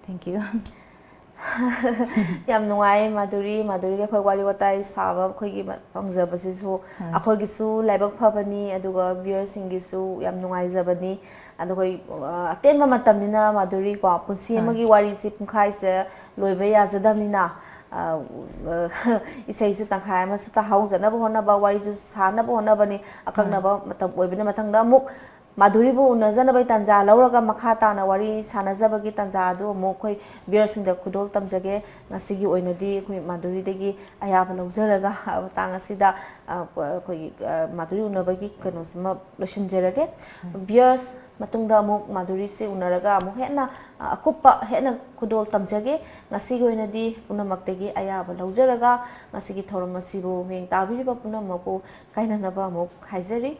Thank you. ꯌꯥꯝ ꯅꯨꯡꯉꯥꯏ ꯃꯥꯙꯨꯔꯤ꯫ ꯃꯥꯙꯨꯔꯤꯒ ꯑꯩꯈꯣꯏ ꯋꯥꯔꯤ ꯋꯥꯇꯥꯏ ꯁꯥꯕ ꯑꯩꯈꯣꯏꯒꯤ ꯐꯪꯖꯕꯁꯤꯁꯨ ꯑꯩꯈꯣꯏꯒꯤꯁꯨ ꯂꯥꯏꯕꯛ ꯐꯕꯅꯤ, ꯑꯗꯨꯒ viewerꯁꯤꯡꯒꯤꯁꯨ ꯌꯥꯝ ꯅꯨꯡꯉꯥꯏꯖꯕꯅꯤ꯫ ꯑꯗꯣ ꯑꯩꯈꯣꯏ, ꯑ, ꯑꯇꯦꯟꯕ ꯃꯇꯝꯅꯤꯅ ꯃꯥꯙꯨꯔꯤ, ꯀꯣ, ꯄꯨꯟꯁꯤ ꯍꯣꯏ꯫ ꯑꯃꯒꯤ ꯋꯥꯔꯤꯁꯤ ꯄꯨꯡꯈꯥꯏꯁꯦ ꯂꯣꯏꯕ ꯌꯥꯖꯗꯕꯅꯤꯅ, ꯑ, ꯑ, ꯏꯁꯩꯁꯨ ꯇꯪꯈꯥꯏ ꯑꯃꯁꯨ ꯇꯥꯍꯧꯖꯅꯕ ꯍꯣꯠꯅꯕ, ꯋꯥꯔꯤꯁꯨ ꯁꯥꯅꯕ ꯍꯣꯠꯅꯕꯅꯤ꯫ ꯑꯀꯛꯅꯕ ꯃꯇꯝ ꯑꯣꯏꯕꯅ ꯃꯊꯪꯗ ꯑꯃꯨꯛ ꯃꯥꯙꯨꯔꯤꯕꯨ ꯎꯅꯖꯅꯕꯒꯤ ꯇꯥꯟꯖꯥ ꯂꯧꯔꯒ ꯃꯈꯥ ꯇꯥꯅ ꯋꯥꯔꯤ ꯁꯥꯟꯅꯖꯕꯒꯤ ꯇꯥꯟꯖꯥ ꯑꯗꯨ ꯑꯃꯨꯛ ꯑꯩꯈꯣꯏ viewerꯁꯤꯡꯗ ꯈꯨꯗꯣꯜ ꯇꯝꯖꯒꯦ꯫ ꯉꯁꯤꯒꯤ ꯑꯣꯏꯅꯗꯤ ꯑꯩꯈꯣꯏ ꯃꯥꯙꯨꯔꯤꯗꯒꯤ ꯑꯌꯥꯕ ꯂꯧꯖꯔꯒ ꯃꯇꯥꯡ ꯑꯁꯤꯗ, ꯑ, ꯑꯩꯈꯣꯏꯒꯤ, ꯑ, ꯃꯥꯙꯨꯔꯤ ꯎꯅꯕꯒꯤ ꯀꯩꯅꯣꯁꯤꯃ ꯂꯣꯏꯁꯤꯟꯖꯔꯒꯦ꯫ Viewers, ꯃꯇꯨꯡꯗ ꯑꯃꯨꯛ ꯃꯥꯙꯨꯔꯤꯁꯦ ꯎꯅꯔꯒ ꯑꯃꯨꯛ ꯍꯦꯟꯅ, ꯑ, ꯑꯀꯨꯞꯄ ꯍꯦꯟꯅ ꯈꯨꯗꯣꯜ ꯇꯝꯖꯒꯦ꯫ ꯉꯁꯤꯒꯤ ꯑꯣꯏꯅꯗꯤ ꯄꯨꯝꯅꯃꯛꯇꯒꯤ ꯑꯌꯥꯕ ꯂꯧꯖꯔꯒ ꯉꯁꯤꯒꯤ ꯊꯧꯔꯝ ꯑꯁꯤꯕꯨ ꯃꯤꯠꯌꯦꯡ ꯇꯥꯕꯤꯔꯤꯕ ꯄꯨꯝꯅꯃꯛꯄꯨ ꯀꯥꯏꯅꯅꯕ ꯑꯃꯨꯛ ꯍꯥꯏꯖꯔꯤ꯫